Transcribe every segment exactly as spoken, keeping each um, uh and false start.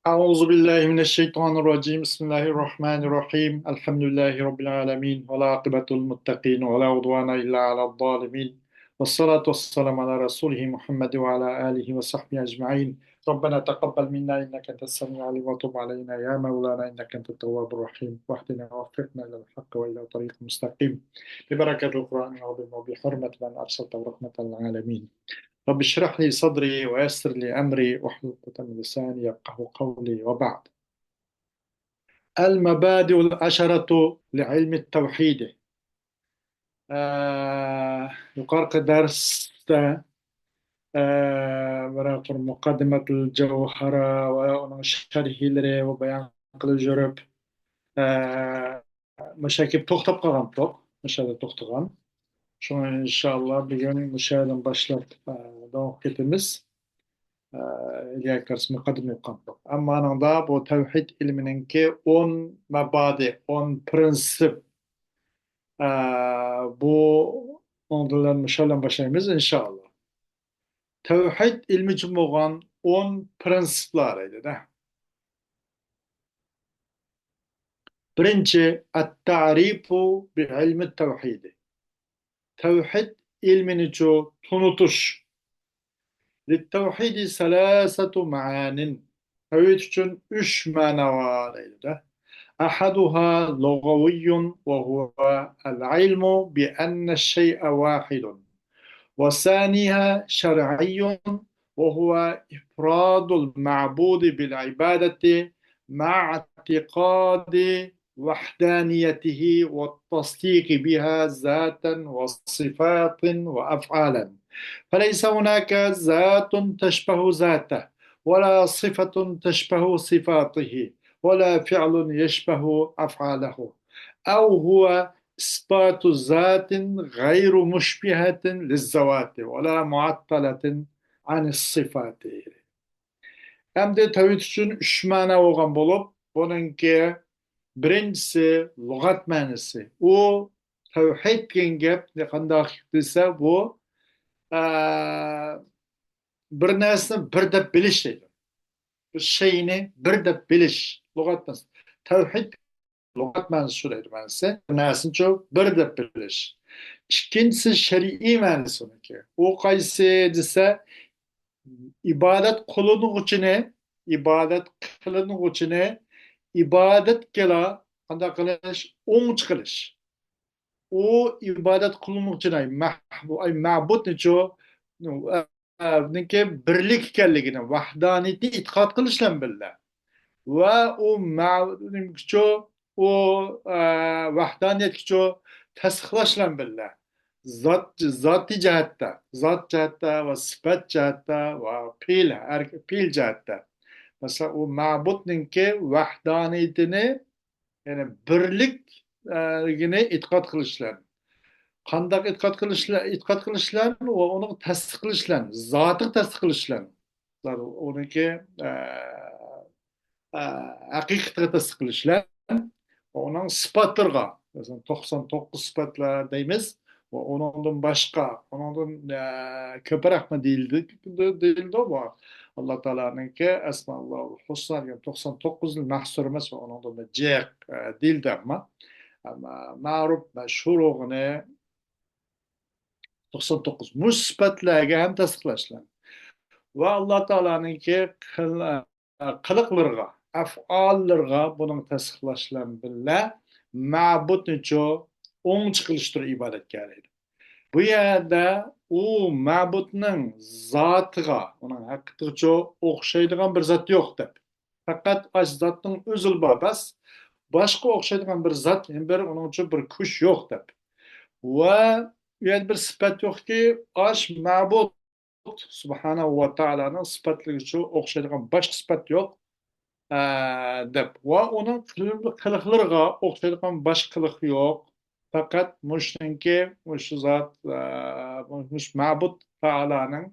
أعوذ بالله من الشيطان الرجيم. بسم الله الرحمن الرحيم. الحمد لله رب العالمين. والعاقبة للمتقين ولا عدوان إلا على الظالمين. والصلاة والسلام على رسوله محمد وعلى آله وصحبه أجمعين. ربنا تقبل منا إنك أنت السميع العليم وتب علينا يا مولانا إنك أنت التواب الرحيم. واهدنا ووفقنا إلى الحق وإلى طريق مستقيم. ببركة القرآن العظيم وبحرمة من أرسلته رحمة للعالمين. رب اشرح لي صدري ويسر لي أمري واحلل عقدة من لساني يفقهوا قولي وبعد. المبادئ العشرة لعلم التوحيد. ئە، يۇقىرىقى دەرستە، ئە، بىر مۇقەددىمەتۇل جەۋھەرە ۋە ئۇنىڭ شەرھلىرى ۋە بايان قىلىپ يۈرۈپ، ئە، مۇشۇ يەرگە توختاپ قالغانتۇق. مۇشۇ يەردە توختىغان. شۇڭا ئىنشاللا بۈگۈن مۇشۇ يەردىن باشلاپ، ئە، داۋام كېتىمىز. ئە، ئىلگىرى قارىسا مۇقەددىمە ئوقۇغانتۇق. ئەمما ئانىڭدا بۇ تەۋھىد ئىلمىنىڭكى ئون مەبادى، ئون پرىنسىپ، ئە، بۇ ئوندىن مۇشۇ يەردىن باشلايمىز ئىنشاللا. تەۋھىد ئىلمى ئۈچۈن بولغان ئون پرىنسىپلار دەيدۇ-دە. بىرىنچى، التعريف بعلم التوحيد. تەۋھىد ئىلمىنىچۇ تونۇتۇش. للتوحيد ثلاثة معان. تەۋھىد ئۈچۈن ئۈچ مەنە بار دەيدۇ-دە. أحدها لغوي وهو العلم بأن الشيء واحد. وثانيها شرعي وهو إفراد المعبود بالعبادة مع اعتقاد وحدانيته والتصديق بها ذاتا وصفات وأفعالا، فليس هناك ذات تشبه ذاته، ولا صفة تشبه صفاته، ولا فعل يشبه أفعاله، أو هو إثبات ذات غير مشبهة للذوات ولا معطلة عن الصفات. ئەمدى تەۋھىد ئۈچۈن ئۈچ مەنە بولغان بولۇپ، بۇنىڭكى بىرىنچىسى لۇغەت مەنىسى. ئۇ تەۋھىد دېگەن گەپ قانداق دېسە، بۇ، ئە، بىر نەرسىنى بىر دەپ بىلىش دەيدۇ. بىر شەينى بىر دەپ بىلىش. لۇغەت مەنىسى. تەۋھىد لۇغەت مەنىسى شۇ دەيدۇ، مەنىسى. بىر نەرسىنىچۇ بىر دەپ بىلىش. ئىككىنچىسى شەرئىي مەنىسى ئۇنىڭكى. ئۇ قايسى دېسە، ئىبادەت قىلىنغۇچىنى، ئىبادەت قىلىنغۇچىنى ئىبادەتكىلا قانداق قىلىش؟ ئوڭچە قىلىش. ئۇ ئىبادەت قىلىنغۇچىنى، مەھبۇ-، ئاي، مەبۇدنىچۇ، ئە، نىڭكى بىرلىك ئىكەنلىكىنى، ۋەھدانىيىتىنى ئېتىقاد قىلىش بىلەن بىللە. ۋە ئۇ مەبۇدنىچۇ، ئۇ، ئە، ۋەھدانىيەتكىچۇ تەستىقلاش بىلەن بىللە. زات، زاتىي جەھەتتە، زات جەھەتتە ۋە سۈپەت جەھەتتە ۋە پېئىل، ھەر، پېئىل جەھەتتە. مەسىلەن، ئۇ مەبۇدنىڭكى ۋەھدانىيىتىنى، يەنى بىرلىكلىكىنى ئېتىقاد قىلىش بىلەن. قانداق ئېتىقاد قىلىش بىلەن؟ ئېتىقاد قىلىش بىلەن ۋە ئۇنى تەستىق قىلىش بىلەن، زاتىغا تەستىق قىلىش بىلەن. ئۇنىڭكى، ئە، ئە، ھەقىقىتىگە تەستىق قىلىش بىلەن، ئۇنىڭ سۈپەتلىرىغا، مەسىلەن، توقسان توققۇز سۈپەتلەر دەيمىز، ۋە ئۇنىڭدىن باشقا، ئۇنىڭدىن، ئە، كۆپرەكمۇ دېيىلدى، دېيىلدى بۇ. ئاللا تائالانىڭكى ئەسمائۇللاھۇل ھۇسنا دېگەن توقسان توققۇزدىن مەھسۇر ئەمەس، ۋە ئۇنىڭدىن جىق، ئە، دېيىلدى، ئەمما، ئەمما مەرۇپ، مەشھۇر بولغىنى توقسان توققۇز. مۇشۇ سۈپەتلەرگە ھەم تەستىقلاش بىلەن. ۋە ئاللا تائالانىڭكى قىل-، قىلىقلىرىغا، ئەفئاللىرىغا بۇنىڭ تەستىقلاش بىلەن بىللە، مەبۇدنىچۇ ئوڭچە قىلىشتۇر ئىبادەتكە دەيدۇ. بۇ يەردە ئۇ مەبۇدنىڭ زاتىغا، ئۇنىڭ ھەقىقىتىچۇ ئوخشايدىغان بىر زات يوق دەپ. پەقەت ئاش زاتنىڭ ئۆزىلا بار، بەس. باشقا ئوخشايدىغان بىر زات، يەنە بىر ئۇنىڭچۇ بىر كۈچ يوق دەپ. ۋە يەنە بىر سۈپەت يوقكى، ئاش مەبۇد سۇبھانەھۇ ۋە تائالانىڭ سۈپەتلىرىگىچۇ ئوخشايدىغان باشقا سۈپەت يوق، ئە، دەپ. ۋە ئۇنىڭ قىل-، قىلىقلىرىغا ئوخشايدىغان باشقا قىلىق يوق. پەقەت مۇشۇنىڭكى، مۇشۇ زات، ئە، مۇشۇ مەبۇد تائالانىڭ،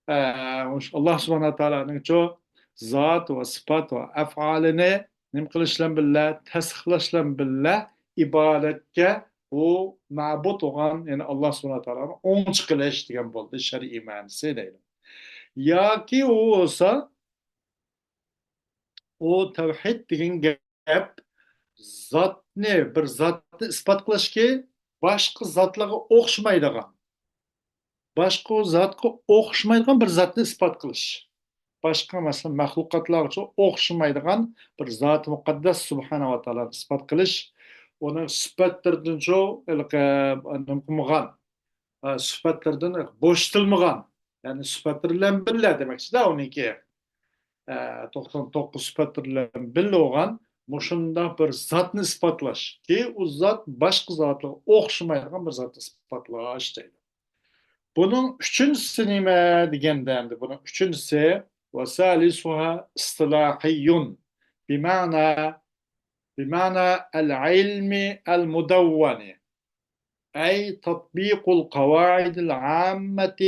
ئە، مۇشۇ ئاللا سۇبھانەھۇ ۋە تائالانىڭچۇ زات ۋە سۈپەت ۋە ئەفئالىنى نېمە قىلىش بىلەن بىللە؟ تەستىقلاش بىلەن بىللە ئىبادەتكە ئۇ مەبۇد بولغان، يەنى ئاللا سۇبھانەھۇ ۋە تائالانى ئوڭچە قىلىش دېگەن بولدى شەرئىي مەنىسى دەيدۇ. ياكى ئۇ بولسا ئۇ تەۋھىد دېگەن گەپ زاتنى، بىر زاتنى ئىسپات قىلىشكى، باشقا زاتلارغا ئوخشىمايدىغان، باشقا زاتقا ئوخشىمايدىغان بىر زاتنى ئىسپات قىلىش. باشقا، مەسىلەن، مەخلۇقاتلارغىچە ئوخشىمايدىغان بىر زاتى مۇقەددەس سۇبھانەھۇ ۋە تائالانى ئىسپات قىلىش. ئۇنىڭ سۈپەتلىرىدىنچۇ، ھېلىقى، نېمە قىلمىغان، ئە، سۈپەتلىرىدىن بوشىتىلمىغان، يەنى سۈپەتلىرى بىلەن بىللە دېمەكچىدە ئۇنىڭكى. ئە، توقسان توققۇز سۈپەتلىرى بىلەن بىللە بولغان مۇشۇنداق بىر زاتنى ئىسپاتلاشكى، ئۇ زات باشقا زاتلارغا ئوخشىمايدىغان بىر زاتنى ئىسپاتلاش دەيدۇ. بۇنىڭ ئۈچىنچىسى نېمە دېگەندە، ئەمدى بۇنىڭ ئۈچىنچىسى، وثالثها اصطلاحي، بمعنى، بمعنى العلم المدون، أي تطبيق القواعد العامة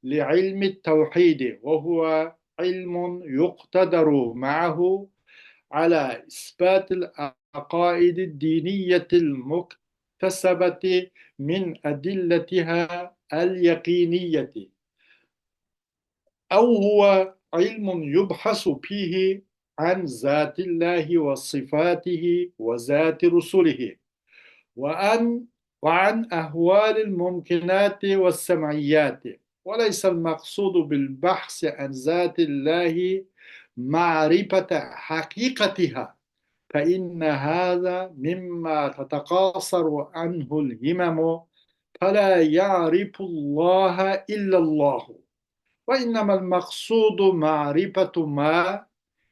لعلم التوحيد، وهو علم يقتدر معه على إثبات العقائد الدينية المكتسبة من أدلتها اليقينية، أو هو علم يبحث فيه عن ذات الله وصفاته وذات رسله، وعن، وعن أحوال الممكنات والسمعيات، وليس المقصود بالبحث عن ذات الله معرفة حقيقتها، فإن هذا مما تتقاصر عنه الهمم، فلا يعرف الله إلا الله، وإنما المقصود معرفة ما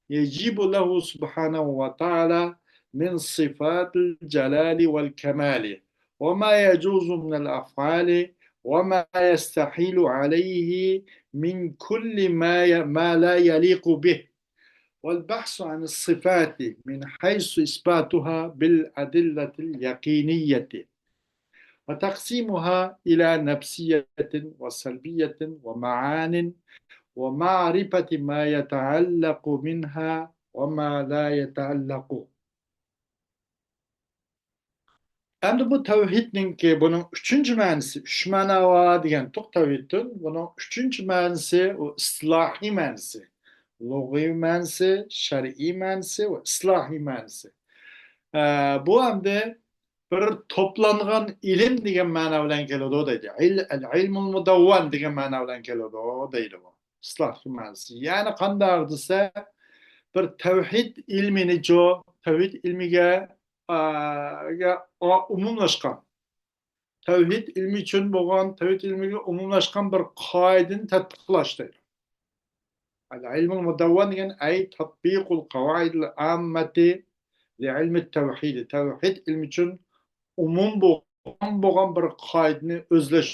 يجب له سبحانه وتعالى من صفات الجلال والكمال، وما يجوز من الأفعال، وما يستحيل عليه من كل ما ي-، ما لا يليق به، والبحث عن الصفات من حيث إثباتها بالأدلة اليقينية، وتقسيمها إلى نفسية وسلبية ومعان، ومعرفة ما يتعلق منها وما لا يتعلق. ئەمدى بۇ تەۋھىدنىڭكى بۇنىڭ ئۈچىنچى مەنىسى، ئۈچ مەنا بار دېگەنتۇق تەۋھىدتىن. بۇنىڭ ئۈچىنچى مەنىسى، ئۇ ئىستىلاھىي مەنىسى، لۇغىۋى مەنىسى، شەرئىي مەنىسى ۋە ئىستىلاھىي مەنىسى. ئە، بۇ ئەمدى بىر توپلانغان ئىلىم دېگەن مەنا بىلەن كېلىدۇ دەيدۇ. ئىل-، ئەل-ئىلمۇل مۇدەۋۋەن دېگەن مەنا بىلەن كېلىدۇ دەيدۇ بۇ. ئىستىلاھىي مەنىسى. يەنى قانداق دېسە، بىر تەۋھىد ئىلمىنىچۇ، تەۋھىد ئىلمىگە، ئا، گە، ئا، ئومۇملاشقان، تەۋھىد ئىلمى ئۈچۈن بولغان، تەۋھىد ئىلمىگە ئومۇملاشقان بىر قائىدىنى تەتبىقلاش دەيدۇ. ئەل-ئىلمۇل مۇدەۋۋەن دېگەن، ئەي تەتبىقۇل قەۋائىدىل ئاممەتى لىئىلمىت تەۋھىدى. تەۋھىد ئىلمى ئۈچۈن ئومۇم بولغان، بولغان بىر قائىدىنى ئۆزلەش،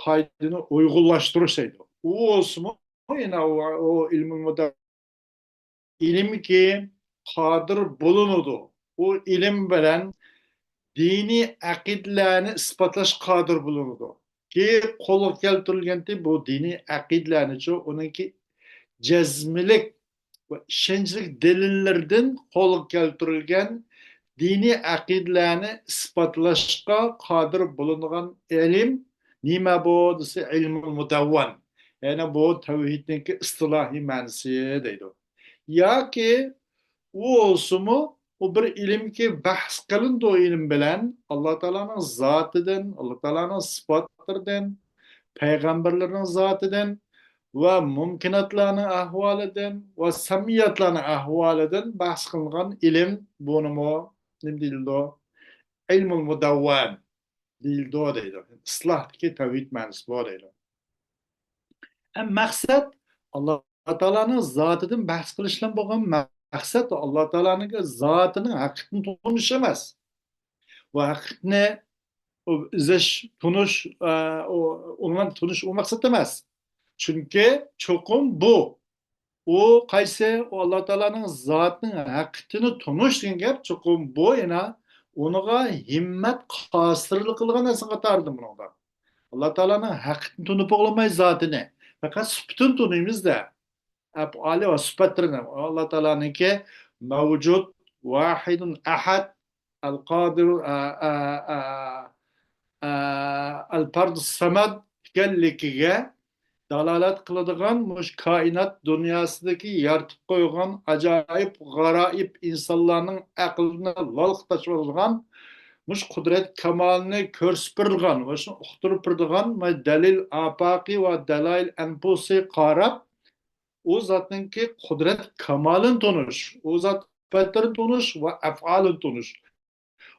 قائىدىنى ئۇيغۇنلاشتۇرۇش دەيدۇ. ئۇ بولسىمۇ، يەنە ئۇ، ئۇ ئىلمۇل مۇدەۋۋەن ئىلىمكى قادىر بولۇنىدۇ. ئۇ ئىلىم بىلەن دىنىي ئەقىدىلەرنى ئىسپاتلاش قادىر بولۇنىدۇ. كى قولغا كەلتۈرۈلگەنتى بۇ دىنىي ئەقىدىلەرنىچۇ، ئۇنىڭكى جەزملىك ۋە ئىشەنچلىك دەلىللىرىدىن قولغا كەلتۈرۈلگەن دىنىي ئەقىدىلەرنى ئىسپاتلاشقا قادىر بولۇنغان ئىلىم نېمە بۇ دېسە، ئىلمۇل مۇدەۋۋەن. يەنى بۇ تەۋھىدنىڭكى ئىستىلاھىي مەنىسى دەيدۇ. ياكى ئۇ بولسىمۇ، ئۇ بىر ئىلىمكى بەھس قىلىنىدۇ ئىلىم بىلەن، ئاللا تائالانىڭ زاتىدىن، ئاللا تائالانىڭ سىپاتلىرىدىن، پەيغەمبەرلىرىنىڭ زاتىدىن ۋە مۇمكىناتلارنىڭ ئەھۋالىدىن ۋە سەمئىياتلارنىڭ ئەھۋالىدىن بەھس قىلىنغان ئىلىم، بۇنىمۇ نېمە دېيىلىدۇ؟ ئىلمۇل مۇدەۋۋەن دېيىلىدۇ دەيدۇ. ئىستىلاھتىكى تەۋھىد مەنىسى بۇ دەيدۇ. ئەم مەقسەت ئاللا تائالانىڭ زاتىدىن بەھس قىلىش بىلەن بولغان مەقسەت ئاللا تائالانىڭ زاتىنىڭ ھەقىقىتىنى تونۇش ئەمەس. بۇ ھەقىقىتىنى ئىزدەش، تونۇش، ئە، ئۇ، ئۇنىڭ تونۇش ئۇ مەقسەت ئەمەس. چۈنكى چوقۇم بۇ، ئۇ قايسى؟ ئۇ ئاللا تائالانىڭ زاتىنىڭ ھەقىقىتىنى تونۇش دېگەن گەپ، چوقۇم بۇ يەنە ئۇنىڭغا ھىممەت قاسىرلىق قىلغان نەرسە قاتارىدا بۇنىڭدا. ئاللا تائالانىڭ ھەقىقىتىنى تونۇپ بولالماي زاتىنى. پەقەت سۈپىتىنى تونۇيمىز-دە. ئەپئالى ۋە سۈپەتلىرىنى. ئاللا تائالانىڭكى مەۋجۇد، ۋاھىدۇن ئەھەد، ئەل-قادىر، ئە، ئە، ئە، ئە، ئەل-پەردۇس سەمەد ئىكەنلىكىگە دالالەت قىلىدىغان، مۇشۇ كائىنات دۇنياسىدىكى يارىتىپ قويغان ئاجايىپ، غارايىپ، ئىنسانلارنىڭ ئەقلىنى لالقىتاشتۇرىدىغان مۇشۇ قۇدرەت كامالىنى كۆرسىتىپ بېرىدىغان، مۇشۇنى ئۇقتۇرۇپ بېرىدىغان دەلىل ئاپاقى ۋە دەلائىل ئەنپۇسى قاراپ، ئۇ زاتنىڭكى قۇدرەت كامالىنى تونۇش، ئۇ زات سۈپەتلىرىنى تونۇش ۋە ئەپئالىنى تونۇش.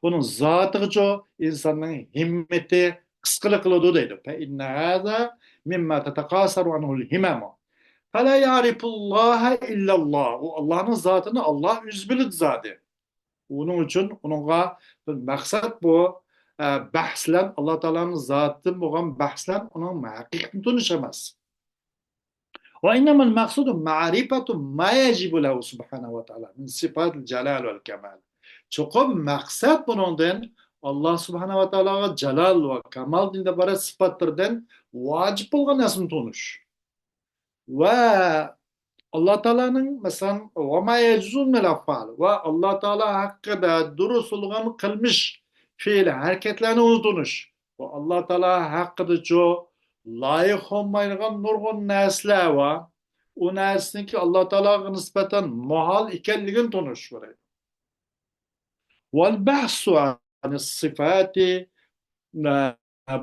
ئۇنىڭ زاتىغىچۇ ئىنساننىڭ ھىممىتى قىسقىلا قىلىدۇ دەيدۇ. فَإِنَّ هَذَا مِمَّا تَتَقَاصَرُ عَنْهُ الْهِمَمُ. فَلَا يَعْرِفُ اللَّهَ إِلَّا اللَّهُ. ئۇ ئاللانىڭ زاتىنى ئاللا ئۆزى بىلىدۇ زادى. ئۇنىڭ ئۈچۈن ئۇنىڭغا بىر مەقسەت بۇ، ئە، بەھسلەن، ئاللا تائالانىڭ زاتىدىن بولغان بەھسلەن ئۇنىڭ ھەقىقىتىنى تونۇش ئەمەس. وَإِنَّمَا الْمَقْصُودُ مَعْرِفَةُ مَا يَجِبُ لَهُ سُبْحَانَهُ وَتَعَالَى مِنْ صِفَاتِ الْجَلَالِ وَالْكَمَالِ. چوقۇم مەقسەت بۇنىڭدىن ئاللا سۇبھانەھۇ ۋە تائالاغا جالال ۋە كامالدىن ئىبارەت سۈپەتلىرىدىن ۋاجىپ بولغان نەرسىنى تونۇش. ۋە ئاللا تائالانىڭ، مەسىلەن، وَمَا يَجُوزُ مِنَ الْأَفْعَالِ، ۋە ئاللا تائالا ھەققىدە دۇرۇس بولغان قىلمىش، فېئىل، ھەرىكەتلەرنى ئۇنى تونۇش. ۋە ئاللا تائالا ھەققىدىچۇ لايىق بولمايدىغان نۇرغۇن نەرسىلەر بار. ئۇ نەرسىنىڭكى ئاللا تائالاغا نىسبەتەن مۇھال ئىكەنلىكىنى تونۇش كېرەك. وَالْبَحْثُ عَنِ الصِّفَاتِ،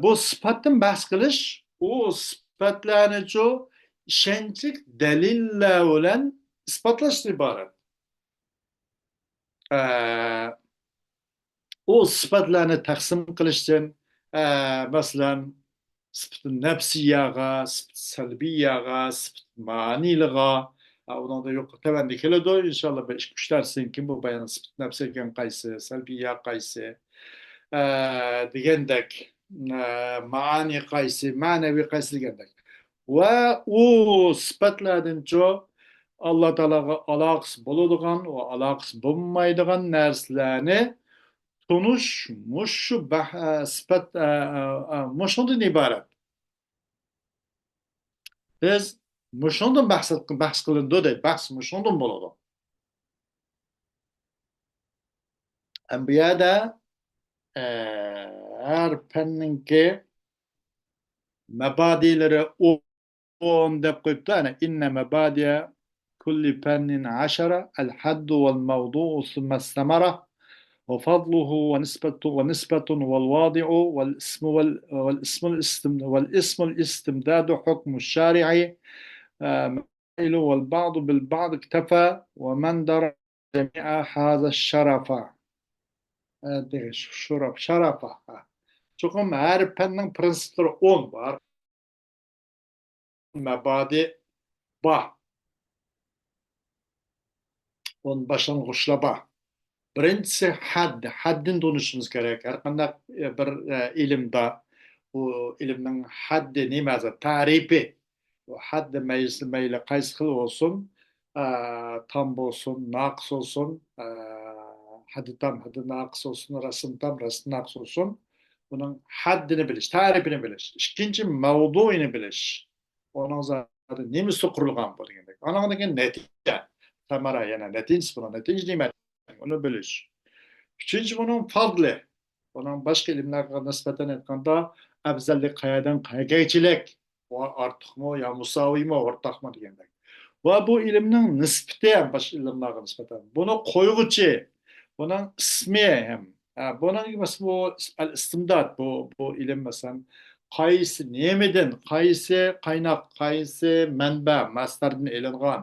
بۇ سۈپەتتىن بەھس قىلىش، ئۇ سۈپەتلەرنىچۇ ئىشەنچلىك دەلىللەر بىلەن ئىسپاتلاشتىن ئىبارەت. ئە، ئۇ سۈپەتلەرنى تەقسىم قىلىشتىن، ئە، مەسىلەن، سۈپىتى نەپسىيەگە، سۈپىتى سەلبىيەگە، سۈپىتى مەنىلىغا، ئە، ئۇنىڭدا يۇقىرى تۆۋەندە كېلىدۇ. ئىنشاللا، بىر ئىككى، ئۈچ دەرستىن كېيىن بۇ بايان سۈپىتى نەپسىيە دېگەن قايسى، سەلبىيە قايسى، ئە، دېگەندەك، ئە، مەنى قايسى، مەنەۋى قايسى دېگەندەك. ۋە ئۇ سۈپەتلەردىنچۇ ئاللا تائالاغا ئالاقىسى بولىدىغان ۋە ئالاقىسى بولمايدىغان نەرسىلەرنى تونۇش مۇشۇ بەھ-، ئە، سۈپەت، ئە، ئە، ئە، مۇشۇندىن ئىبارەت. بىز مۇشۇندىن بەھس، بەھس قىلىنىدۇ دەيدۇ. بەھس مۇشۇندىن بولىدۇ. ئەم، بۇ يەردە، ئە، ھەر پەننىڭكى مەبادىلىرى ئون دەپ قويۇپتۇ. ئەنە، إن مبادئ كل فن عشرة، الحد والموضوع ثم الثمرة وفضله ونسبة، ونسبة والواضع والاسم وال-، والاسم الاستم-، والاسم الاستمداد حكم الشارع، آه، والبعض بالبعض اكتفى ومن درى جميع هذا الشرف. ئە، دېگەن شۇ، شۇراپ، شارافا. ھە. چوقۇم ھەر پەننىڭ پرىنسىپلىرى ئون بار. مەبادىئ بار. ئون باشلانغۇچلار بار. بىرىنچىسى ھەد. ھەددىنى تونۇشىمىز كېرەك. ھەر قانداق، ئە، بىر، ئە، ئىلىمدا بۇ ئىلىمنىڭ ھەددى نېمە؟ تەرىپى. بۇ ھەددى مەيلى، مەيلى قايسى خىل بولسۇن، ئە، تام بولسۇن، ناقىس بولسۇن، ئە، ھەددى تام، ھەددى ناقىس بولسۇن، رەسىم تام، رەسىم ناقىس بولسۇن، بۇنىڭ ھەددىنى بىلىش، تەرىپىنى بىلىش. ئىككىنچى، مەۋزۇنى بىلىش. ئۇنىڭ زادى نېمىسى قۇرۇلغان بۇ دېگەندەك. ئانىڭدىن كېيىن نەتىجە، سەمەرە، يەنى نەتىجىسى، بۇنىڭ نەتىجە نېمە؟ ئۇنى بىلىش. ئۈچىنچى، بۇنىڭ پەزلى. بۇنىڭ باشقا ئىلىملەرگە نىسبەتەن ئېيتقاندا، ئەۋزەللىك قەيەردىن قەيەرگىچىلىك؟ ۋە ئارتۇقمۇ يا مۇساۋىمۇ، ئورتاقمۇ دېگەندەك. ۋە بۇ ئىلىمنىڭ نىسبىتى ھەم باشقا ئىلىملەرگە نىسبەتەن. بۇنى قويغۇچى، بۇنىڭ ئىسمى ھەم، ئە، بۇنىڭ مەسىلەن بۇ ئەل ئىستىمداد، بۇ، بۇ ئىلىم مەسىلەن قايسى نېمىدىن، قايسى قايناق، قايسى مەنبە، مەسدەردىن ئېلىنغان،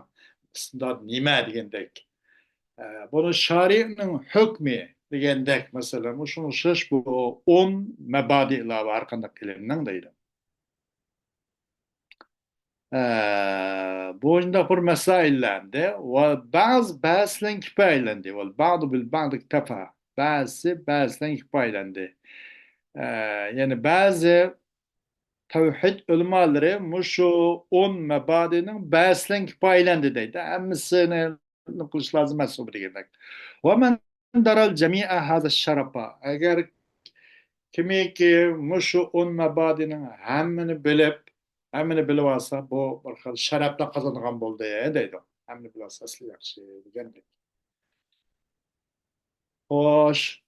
ئىستىمداد نېمە دېگەندەك. ئە، بۇنى شارىئنىڭ ھۆكمى دېگەندەك مەسىلەن، مۇشۇنىڭغا ئوخشاش بۇ ئون مەبادىئلار بار ھەر قانداق ئىلىمنىڭ دەيدۇ. ئە، بۇ شۇنداق بىر مەسائىللەردە ۋە بەزى بەزىلەرنى كىپايىلەندى. وَالْبَعْضُ بِالْبَعْضِ اكْتَفَى. بەزىسى بەزىلەرنى كىپايىلەندى. ئە، يەنى بەزى تەۋھىد ئۆلىمالىرى مۇشۇ ئون مەبادىنىڭ بەزىسىدىن كىپايىلەندى دەيدۇ. ھەممىسىنى قىلىش لازىم ئەمەس ئۇ دېگەندەك. وَمَنْ دَرَى جَمِيعَ هَذَا الشَّرَفَ. ئەگەر كىمكى مۇشۇ ئون مەبادىنىڭ ھەممىنى بىلىپ، ھەممىنى بىلىۋالسا، بۇ بىر خىل شەرەپنى قازانغان بولدى دەيدۇ. ھەممىنى بىلىۋالسا ئەسلى ياخشى دېگەندەك. خوش.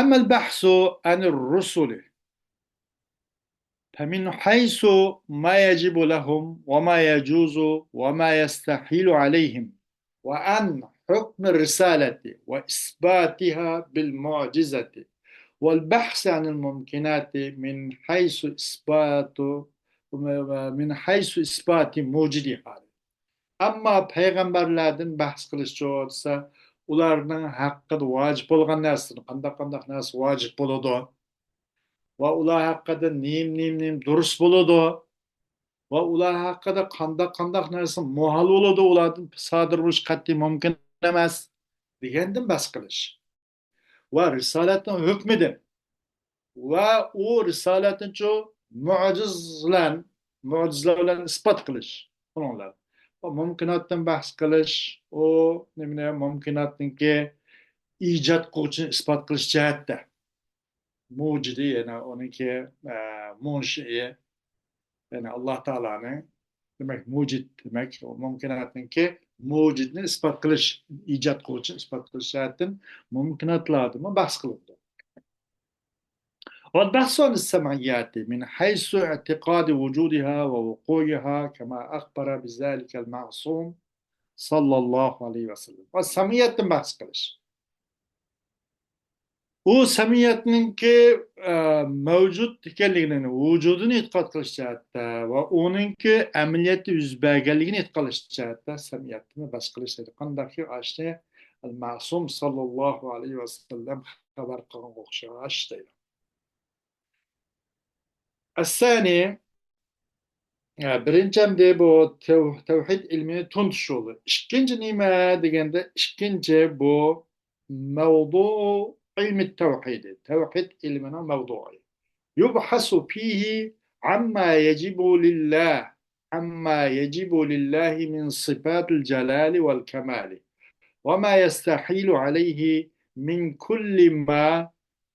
أما البحث عن الرسل. فمن حيث ما يجب لهم وما يجوز وما يستحيل عليهم، وعن حكم الرسالة وإثباتها بالمعجزة، والبحث عن الممكنات من حيث إثبات، من حيث إثبات موجدها. ئەمما پەيغەمبەرلەردىن بەھس قىلىشچۇ دېسە، ئۇلارنىڭ ھەققىدە ۋاجىپ بولغان نەرسىدىن، قانداق، قانداق نەرسە ۋاجىپ بولىدۇ ۋە ئۇلار ھەققىدە نېمە، نېمە، نېمە دۇرۇس بولىدۇ ۋە ئۇلار ھەققىدە قانداق، قانداق نەرسە مۇھال بولىدۇ، ئۇلاردىن سادىر بولۇش قەتئىي مۇمكىن ئەمەس دېگەندىن بەھس قىلىش. ۋە رىسالەتنىڭ ھۆكمىدىن ۋە ئۇ رىسالەتنىچۇ مۆجىزىلەر، مۆجىزىلەر بىلەن ئىسپات قىلىش. ئۇنىڭلار. ۋە مۇمكىناتتىن بەھس قىلىش، ئۇ نېمىنى، مۇمكىناتنىڭكى ئىجاد قىلغۇچىنى ئىسپات قىلىش جەھەتتە. مۇجىدى، يەنى ئۇنىڭكى، ئە، مۇنشىئى، يەنى ئاللا تائالانى، دېمەك، مۇجىد دېمەك، مۇمكىناتنىڭكى مۇجىدنى ئىسپات قىلىش، ئىجاد قىلغۇچىنى ئىسپات قىلىش جەھەتتىن مۇمكىناتلاردىمۇ بەھس قىلىنىدۇ. والبحث عن السمعيات من حيث اعتقاد وجودها ووقوعها كما أخبر بذلك المعصوم صلى الله عليه وسلم. ۋە سەمئىيەتتىن بەھس قىلىش. ئۇ سەمئىيەتنىڭكى، ئە، مەۋجۇت ئىكەنلىكىنى، ۋۇجۇدىنى ئېتىقاد قىلىش جەھەتتە ۋە ئۇنىڭكى ئەمەلىيەتتە يۈز بەرگەنلىكىنى ئېتىقاد قىلىش جەھەتتە سەمئىيەتتىن بەھس قىلىش دەيدۇ. قانداقكى ئاشۇنى مەسۇم ساللاللاھۇ ئەلەيھى ۋەسەللەم خەۋەر قىلغانغا ئوخشاش دەيدۇ. الثاني، ھە، بىرىنچى ئەمدى بۇ تەۋ-، تەۋھىد ئىلمىنى تونۇتۇش يولى. ئىككىنچى نېمە دېگەندە، ئىككىنچى بۇ مەۋزۇ ئىلمى تەۋھىدى، تەۋھىد ئىلمىنىڭ مەۋزۇئى. يبحث فيه عما يجب لله، عما يجب لله من صفات الجلال والكمال، وما يستحيل عليه من كل ما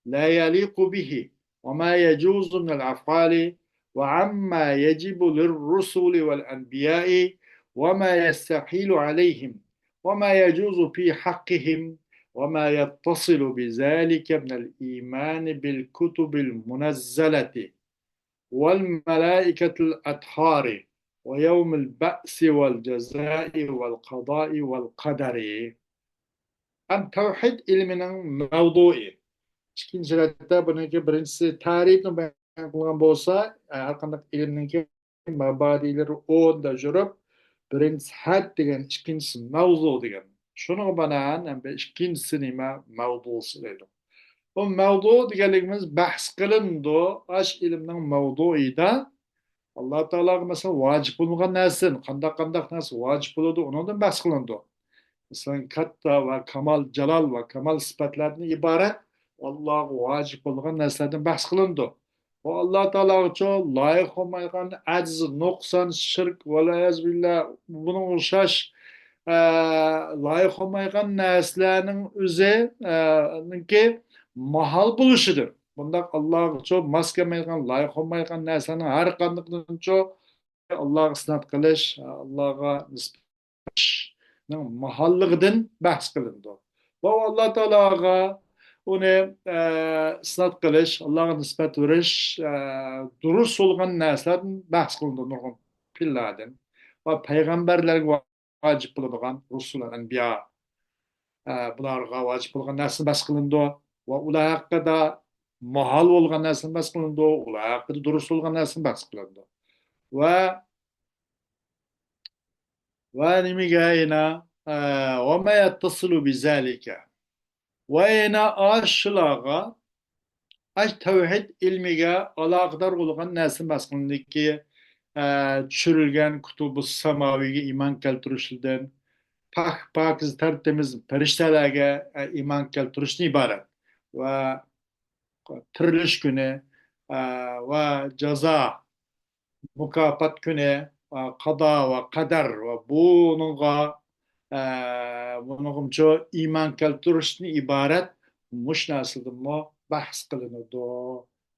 لا يليق به، وما يجوز من الأفعال، وعما يجب للرسل والأنبياء، وما يستحيل عليهم، وما يجوز في حقهم، وما يتصل بذلك من الإيمان بالكتب المنزلة والملائكة الأطهار ويوم البعث والجزاء والقضاء والقدر. ئەم تەۋھىد ئىلمىنىڭ مەۋزۇئى. ئىككىنچى رەتتە بۇنىڭكى بىرىنچىسى تەرىپنى بايان قىلغان بولسا، ھەر قانداق ئىلىمنىڭكى مەبادىلىرى ئورنىدا يۈرۈپ، بىرىنچىسى ھەد دېگەن، ئىككىنچىسى مەۋزۇ دېگەن. شۇنىڭغا بىنائەن، ئەمدى ئىككىنچىسى نېمە؟ مەۋزۇسى دەيدۇ. بۇ مەۋزۇ دېگەنلىكىمىز بەھس قىلىنىدۇ. ئاش ئىلىمنىڭ مەۋزۇيىدا ئاللا تائالاغا، مەسىلەن، ۋاجىپ بولمىغان نەرسىدىن، قانداق، قانداق نەرسە ۋاجىپ بولىدۇ، ئۇنىڭدىن بەھس قىلىنىدۇ. مەسىلەن، كاتتا ۋە كامال، جالال ۋە كامال سۈپەتلەردىن ئىبارەت ئاللاغا ۋاجىپ بولغان نەرسىلەردىن بەھس قىلىنىدۇ. ئۇ ئاللا تائالاغىچۇ لايىق بولمايدىغان ئەجىز، نۇقسان، شىرك، ۋەلئىيازۇ بىللا، بۇنىڭغا ئوخشاش، ئە، لايىق بولمايدىغان نەرسىلەرنىڭ ئۆزى، ئە، نىڭكى ماھال بولۇشىدۇر. بۇنداق ئاللاغىچۇ ماس كەلمەيدىغان، لايىق بولمايدىغان نەرسىلەرنىڭ ھەر قاندىقىدىنچۇ ئاللاغا ئىسناد قىلىش، ئاللاغا نىسبەت قىلىشنىڭ ماھاللىقىدىن بەھس قىلىنىدۇ. ۋە ئاللا تائالاغا ئۇنى، ئە، ئىسناد قىلىش، ئاللاغا نىسبەت بېرىش، ئە، دۇرۇس بولغان نەرسىلەردىن بەھس قىلىنىدۇ، نۇرغۇن پىللاردىن. ۋە پەيغەمبەرلەرگە ۋاجىپ بولىدىغان رۇسۇل، ئەنبىيا، ئە، بۇلارغا ۋاجىپ بولغان نەرسىنى بەھس قىلىنىدۇ. ۋە ئۇلار ھەققىدە ماھال بولغان نەرسىنى بەھس قىلىنىدۇ. ئۇلار ھەققىدە دۇرۇس بولغان نەرسىنى بەھس قىلىنىدۇ. ۋە، ۋە نېمىگە يەنە، ئە، وما يتصل بذلك. ۋە يەنە ئاشۇلارغا، ئاش تەۋھىد ئىلمىگە ئالاقىدار بولغان نەرسە مەزمۇندىكى، ئە، چۈشۈرۈلگەن كۇتۇبۇس ساماۋىگە ئىمان كەلتۈرۈشلىرىدىن، پاك، پاكىز، تەرتىمىز پەرىشتەلەرگە، ئە، ئىمان كەلتۈرۈشتىن ئىبارەت. ۋە تىرىلىش كۈنى، ئە، ۋە جازا، مۇكاپات كۈنى، ئە، قازا ۋە قەدەر ۋە بۇنىڭغا، ئە، بۇنىڭغىمۇچۇ ئىمان كەلتۈرۈشتىن ئىبارەت مۇشۇ نەرسىدىنمۇ بەھس قىلىنىدۇ.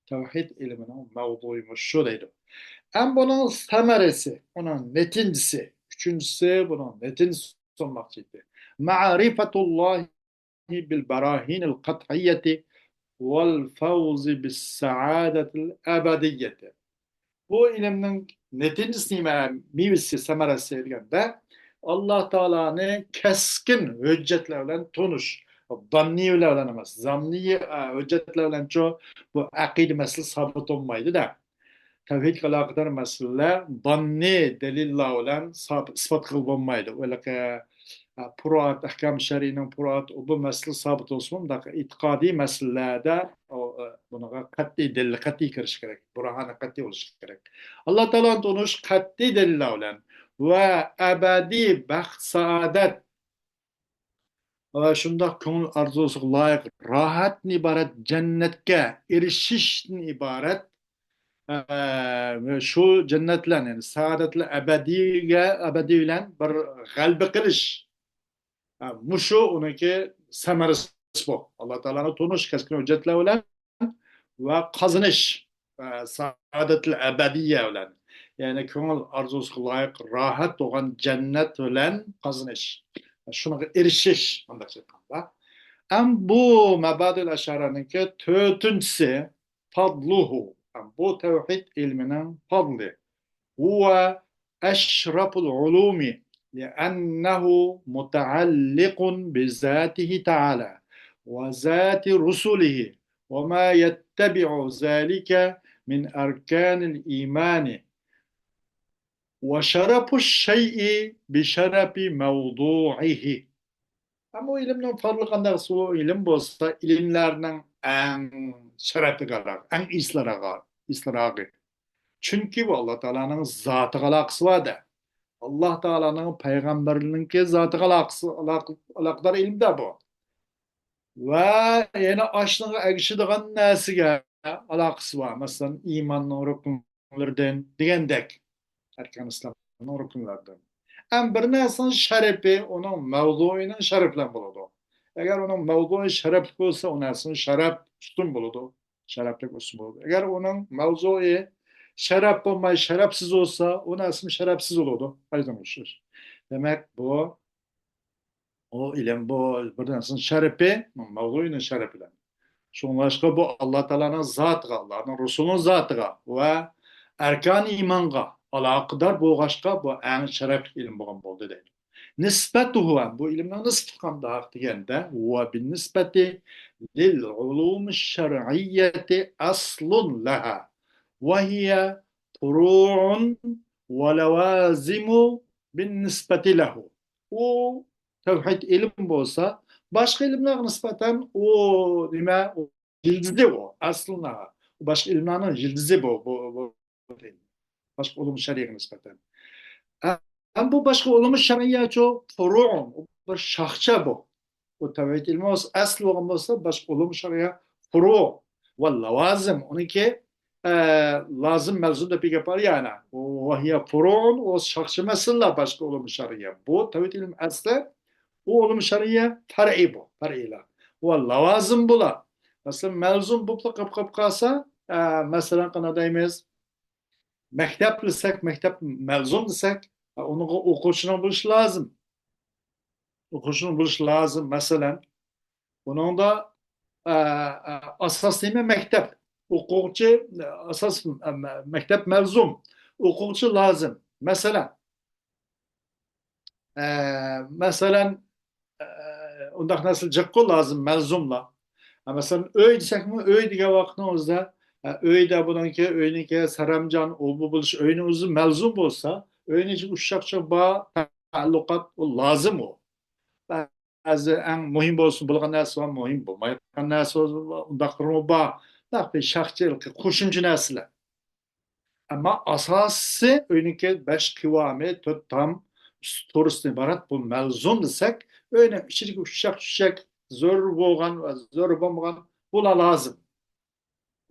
تەۋھىد ئىلمىنىڭ مەۋزۇيى مۇشۇ دەيدۇ. ئەم بۇنىڭ سەمەرىسى، ئۇنىڭ نەتىجىسى، ئۈچىنچىسى، بۇنىڭ نەتىجىسى سۇنماقچى ئىدى. معرفة الله بالبراهين القطعية والفوز بالسعادة الأبدية. بۇ ئىلىمنىڭ نەتىجىسى نېمە؟ مېۋىسى، سەمەرىسى دېگەندە، ئاللا تائالانى كەسكىن ھۆججەتلەر بىلەن تونۇش. زاننىيلار بىلەن ئەمەس، زاننىي، ئە، ھۆججەتلەر بىلەنچۇ بۇ ئەقىدە مەسىلىسى سابىت بولمايدۇ-دە. تەۋھىدكە ئالاقىدار مەسىلىلەر زاننىي دەلىللار بىلەن ساب-، ئىسپات قىلىپ بولمايدۇ. ئۆيلەك، ئە، پۇرۇئات، ئەھكام شەرئىنىڭ پۇرۇئات، بۇ مەسىلە سابىت بولسىمۇ، مۇنداق ئېتىقادىي مەسىلىلەردە ئۇ، ئە، بۇنىڭغا قەتئىي دەلىل، قەتئىي كىرىش كېرەك. بۇرھانى قەتئىي بولۇشى كېرەك. ئاللا تائالانى تونۇش قەتئىي دەلىللەر بىلەن ۋە ئەبەدىي بەخت، سائادەت ۋە شۇنداق كۆڭۈل ئارزۇسىغا لايىق راھەتتىن ئىبارەت جەننەتكە ئېرىشىشتىن ئىبارەت، ئە، شۇ جەننەت بىلەن، يەنى سائادەتلەر ئەبەدىيگە، ئەبەدىي بىلەن بىر غەلىبە قىلىش. ھە، مۇشۇ ئۇنىڭكى سەمەرىسى بۇ. ئاللا تائالانى تونۇش، كەسكىن ھۆججەتلەر بىلەن ۋە قازىنىش، ئە، سائادەتىل ئەبەدىيە بىلەن، يەنى كۆڭۈل ئارزۇسىغا لايىق راھەت بولغان جەننەت بىلەن قازىنىش، شۇنىڭغا ئېرىشىش، مۇنداق ئېيتقاندا. ئەم بۇ مەبادىل ئەشئەرانىڭكى تۆتىنچىسى، پادلۇھۇ، ئەم بۇ تەۋھىد ئىلمىنىڭ پادلى. هو أشرف العلوم لأنه متعلق بذاته تعالى وذات رسله وما يتبع ذلك من أركان الإيمان وشرف الشيء بشرف موضوعه. ئەمما ئۇ ئىلىمنىڭ پادلى قانداق؟ ئۇ ئىلىم بولسا ئىلىملەرنىڭ ئەڭ شەرەپلىك، ئەڭ ئېسىلراقى، ئېسىلراقى. چۈنكى بۇ ئاللا تائالانىڭ زاتىغا ئالاقىسى بار-دە. ئاللا تائالانىڭ پەيغەمبىرىنىڭكى زاتىغا ئالاقىسى، ئالاقە-، ئالاقىدار ئىلىمدە بۇ. ۋە يەنە ئاشۇنىڭغا ئەگىشىدىغان نەرسىگە ئالاقىسى بار. مەسىلەن، ئىماننىڭ رۇكۇنلىرىدىن دېگەندەك. ئەركان ئىسلامنىڭ رۇكۇنلىرىدىن. ئەم بىر نەرسىنىڭ شەرىپى ئۇنىڭ مەۋزۇيىنىڭ شەرىپى بىلەن بولىدۇ. ئەگەر ئۇنىڭ مەۋزۇيى شەرەپلىك بولسا، ئۇ نەرسىنىڭ شەرەپ ئۈستۈن بولىدۇ. شەرەپلىك ئۈستۈن بولىدۇ. ئەگەر ئۇنىڭ مەۋزۇيى شەرەپ بولماي، شەرەپسىز بولسا، ئۇ نەرسىمۇ شەرەپسىز بولىدۇ. ئايدىڭلىشىش. دېمەك، بۇ، ئۇ ئىلىم، بۇ بىر نەرسىنىڭ شەرىپى، مەۋزۇيىنىڭ شەرىپى بىلەن. شۇڭلاشقا بۇ ئاللا تائالانىڭ زاتىغا، ئاللانىڭ رۇسۇلىنىڭ زاتىغا ۋە ئەركان ئىمانغا ئالاقىدار بولغاچقا، بۇ ئەڭ شەرەپلىك ئىلىم بولغان بولدى دەيدۇ. نىسبەتۇھۇ، بۇ ئىلىمنىڭ نىسبىتى قانداق دېگەندە، ۋە بىننىسبەتى لىل ئۇلۇمى شەرئىييەتى ئەسلۇن لەھا، ۋە ھىيە فۇرۇئۇن ۋە لەۋازىمۇ بىننىسبەتى لەھۇ. ئۇ تەۋھىد ئىلىم بولسا، باشقا ئىلىملەرگە نىسبەتەن ئۇ نېمە، ئۇ يىلتىزى ئۇ، ئەسلىنا. باشقا ئىلىملەرنىڭ يىلتىزى بۇ، بۇ، بۇ، بۇ دەيدۇ. باشقا ئۇلۇم شەرئىيەگە نىسبەتەن. ھەم بۇ باشقا ئۇلۇم شەرئىيەچۇ، فۇرۇئۇن، ئۇ بىر شاخچە بۇ. بۇ تەۋھىد ئىلمى بولسا، ئەسلى بولغان بولسا، باشقا ئۇلۇم شەرئىيە فۇرۇ ۋە لاۋازىم، ئۇنىڭكى، ئە، لازىم، مەلزۇم دەپ بىر گەپ بار يەنە. ۋە ھىيە فۇرۇئۇن، ئۇ شاخچە مەسىلىلەر باشقا ئۇلۇم شەرئىيە. بۇ تەۋھىد ئىلمى ئەسلى، ئۇ ئۇلۇم شەرئىيە پەرئىي بۇ، پەرئىيلەر. ۋە لاۋازىم بۇلار. مەسىلەن، مەلزۇم بولۇپلا قېلىپ، قېلىپ قالسا، ئە، مەسىلەن، قانداق دەيمىز؟ مەكتەپ دېسەك، مەكتەپ مەلزۇم دېسەك، ئۇنىڭغا ئوقۇغۇچىنىڭ بولۇشى لازىم. ئوقۇغۇچىنىڭ بولۇشى لازىم. مەسىلەن، بۇنىڭدا، ئە، ئە، ئاساس نېمە؟ مەكتەپ. ئوقۇغۇچى، ئە، ئاساس، ئە، مە-، مەكتەپ مەلزۇم. ئوقۇغۇچى لازىم. مەسىلەن، ئە، مەسىلەن، ئە، ئۇنداق نەرسە جىققۇ لازىم، مەلزۇملا. ئە، مەسىلەن، ئۆي دېسەكمۇ، ئۆي دېگەن ۋاقىتنىڭ ئۆزىدە، ئە، ئۆيدە بۇنىڭكى، ئۆينىڭكى سەرەمجان، ئۇ بۇ بولۇش ئۆينىڭ ئۆزى مەلزۇم بولسا، ئۆينىڭ ئىچىدە ئۇششاق-چۇششاق بار تەئەللۇقات، ئۇ لازىم ئۇ. بەزى ئەڭ مۇھىم بولسا بولغان نەرسە بار، مۇھىم بولمايدىغان نەرسە بار، ئۇنداقلىرىمۇ بار. بۇنداق بىر شاخچە، قوشۇمچە نەرسىلەر. ئەمما ئاساسىي ئۆينىڭكى بەش قىۋامى، تۆت تام، ئۈستى تورۇستىن ئىبارەت بۇ مەلزۇم دېسەك، ئۆينىڭ ئىچىدىكى ئۇششاق-چۈششەك، زۆرۈر بولغان ۋە زۆرۈر بولمىغان، بۇلار لازىم.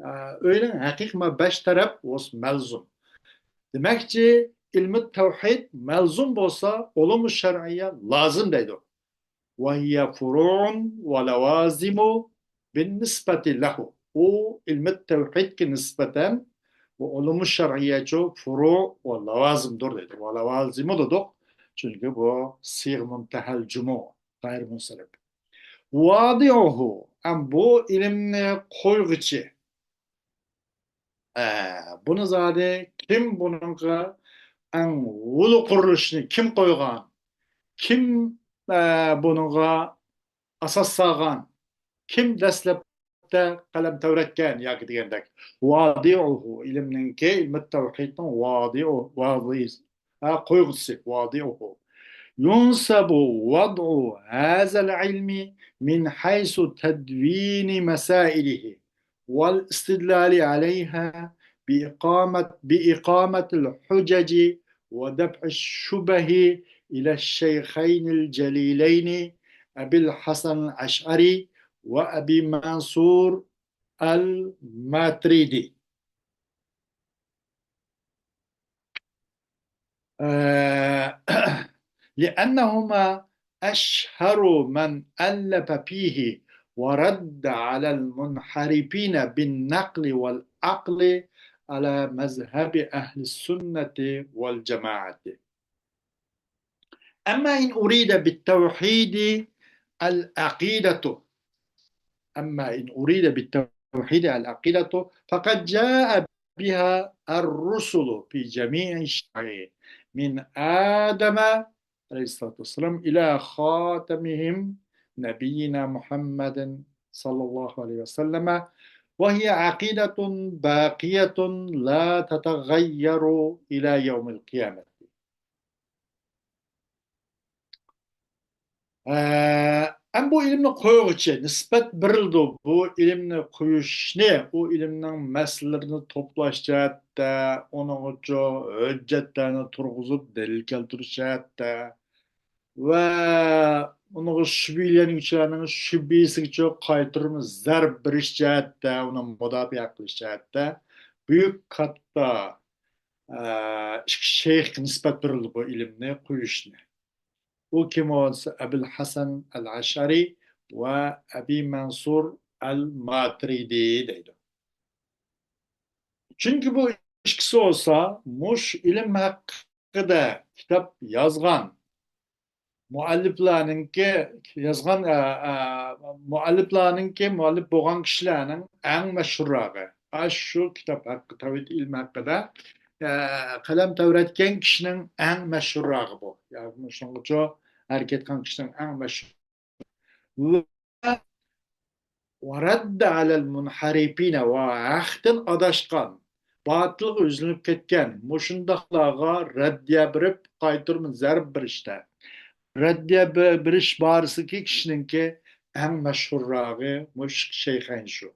ئە، ئۆينىڭ ھەقىقىي ما بەش تەرەپ بولسا مەلزۇم. دېمەكچى، ئىلمى تەۋھىد مەلزۇم بولسا، ئۇلۇمۇ شەرئىيە لازىم دەيدۇ. ۋە ھىيە فۇرۇئۇن ۋە لەۋازىمۇ بىننىسبەتى لەھۇ. ئۇ ئىلمى تەۋھىدكە نىسبەتەن بۇ ئۇلۇمۇ شەرئىيەچۇ فۇرۇ ۋە لەۋازىمدۇر دەيدۇ. ۋە لەۋازىمۇ دېدۇق. چۈنكى بۇ سىيغە مۇنتەھەل جۇمۇ، غەيرىي مۇنسەرىپ. ۋادىئۇھۇ، ئەم بۇ ئىلىمنى قويغۇچى. ئە، بۇنى زادى كىم بۇنىڭغا ئەڭ ئۇلۇغ قۇرۇلۇشنى كىم قويغان؟ كىم، ئە، بۇنىڭغا ئاساس سالغان؟ كىم دەسلەپتە قەلەم تەۋرەتكەن ياكى دېگەندەك، ۋادىئۇھۇ، ئىلىمنىڭكى، ئىلمى تەۋھىدنىڭ ۋادىئۇ، ۋادىئى، ھە، قويغۇچىسى، ۋادىئۇھۇ. ينسب وضع هذا العلم من حيث تدوين مسائله والاستدلال عليها بإقامة، بإقامة الحجج ودفع الشبه إلى الشيخين الجليلين أبي الحسن الأشعري وأبي منصور الماتريدي. آه، لأنهما أشهر من ألف فيه ورد على المنحرفين بالنقل والعقل على مذهب أهل السنة والجماعة. أما إن أريد بالتوحيد العقيدة، أما إن أريد بالتوحيد العقيدة فقد جاء بها الرسل في جميع الشرائع من آدم عليه الصلاة والسلام إلى خاتمهم نبينا محمد صلى الله عليه وسلم، وهي عقيدة باقية لا تتغير إلى يوم القيامة. ئە، ئەم بۇ ئىلىمنى قويغۇچى نىسبەت بېرىلىدۇ. بۇ ئىلىمنى قويۇشنى، ئۇ ئىلىمنىڭ مەسىلىلىرىنى توپلاش جەھەتتە، ئۇنىڭغىچۇ ھۆججەتلەرنى تۇرغۇزۇپ، دەلىل كەلتۈرۈش جەھەتتە ۋە ئۇنىڭغا شۈبھىلەنگۈچىلەرنىڭ شۈبھىسىگىچۇ قايتۇرما زەرب بېرىش جەھەتتە، ئۇنى مۇداپىئە قىلىش جەھەتتە بۈيۈك كاتتا، ئە، ئىككى شەيخكە نىسبەت بېرىلدى بۇ ئىلىمنى قويۇشنى. ئۇ كىم بولسا ئەبۇل ھەسەن ئەل ئەشئەرى ۋە ئەبى مەنسۇر ئەل ماترىدى دەيدۇ. چۈنكى بۇ ئىككىسى بولسا مۇشۇ ئىلىم ھەققىدە كىتاب يازغان مۇئەللىپلەرنىڭكى يازغان، ئە، ئە، مۇئەللىپلەرنىڭكى، مۇئەللىپ بولغان كىشىلەرنىڭ ئەڭ مەشھۇرراقى. ئاشۇ كىتاب ھەققى، تەۋھىد ئىلمى ھەققىدە، ئە، قەلەم تەۋرەتكەن كىشىنىڭ ئەڭ مەشھۇرراقى بۇ. يا، شۇڭغىچۇ ھەرىكەت قىلغان كىشىنىڭ ئەڭ مەشھۇر. ۋە رەددە ئەلەل مۇنھەرىپىنە، ۋە ھەقتىن ئاداشقان، باتىلغا يۈزلىنىپ كەتكەن مۇشۇنداقلارغا رەددىيە بېرىپ، قايتۇرما زەرب بېرىشتە. رەددىيە بېرىش بارىسىدىكى كىشىنىڭكى ئەڭ مەشھۇرراقى مۇشۇ شەيخەين شۇ.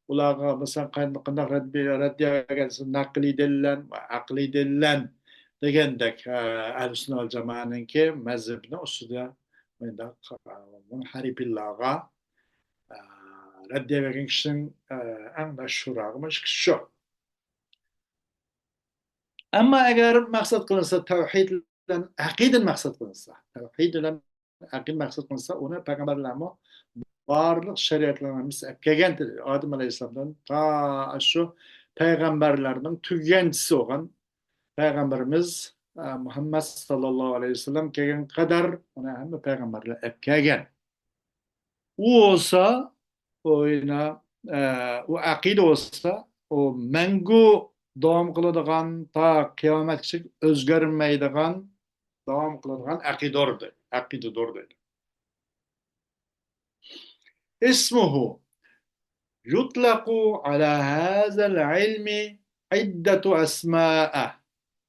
ئۇلارغا مەسىلەن قانداق رەددىيە، رەددىيە بەرگەن، نەقلىي دەلىللەن ۋە ئەقلىي دەلىللەن دېگەندەك، ئەھلۇسسۇننە ۋەل جامائەنىڭكى مەزھىپىنىڭ ئۈستىدە مۇنداق مۇنھەرىپىنلارغا، ئە، رەددىيە بەرگەن كىشىنىڭ، ئە، ئەڭ مەشھۇرراقى مۇشۇ كىشى شۇ. ئەمما ئەگەر مەقسەت قىلىنسا، تەۋھىد بىلەن ئەقىدىنى مەقسەت قىلىنسا، تەۋھىد بىلەن ئەقىدە مەقسەت قىلىنسا، ئۇنى پەيغەمبەرلەرمۇ بارلىق شەرىئەتلەرنىڭ ھەممىسى ئەپ كەلگەن. ئادەم ئەلەيھىسسالامدىن تا شۇ پەيغەمبەرلەرنىڭ تۈگىگەنچىسى بولغان پەيغەمبىرىمىز، ئە، مۇھەممەد ساللاللاھۇ ئەلەيھى ۋەسەللەم كەلگەن قەدەر ئۇنى ھەممە پەيغەمبەرلەر ئەپ كەلگەن. ئۇ بولسا، ئۇ يەنە، ئە، ئۇ ئەقىدە بولسا، ئۇ مەڭگۈ داۋام قىلىدىغان، تا قىيامەتكىچە ئۆزگەرمەيدىغان، داۋام قىلىدىغان ئەقىدىدۇر دەيدۇ. ئەقىدىدۇر دەيدۇ. اسمه يطلق على هذا العلم عدة أسماء،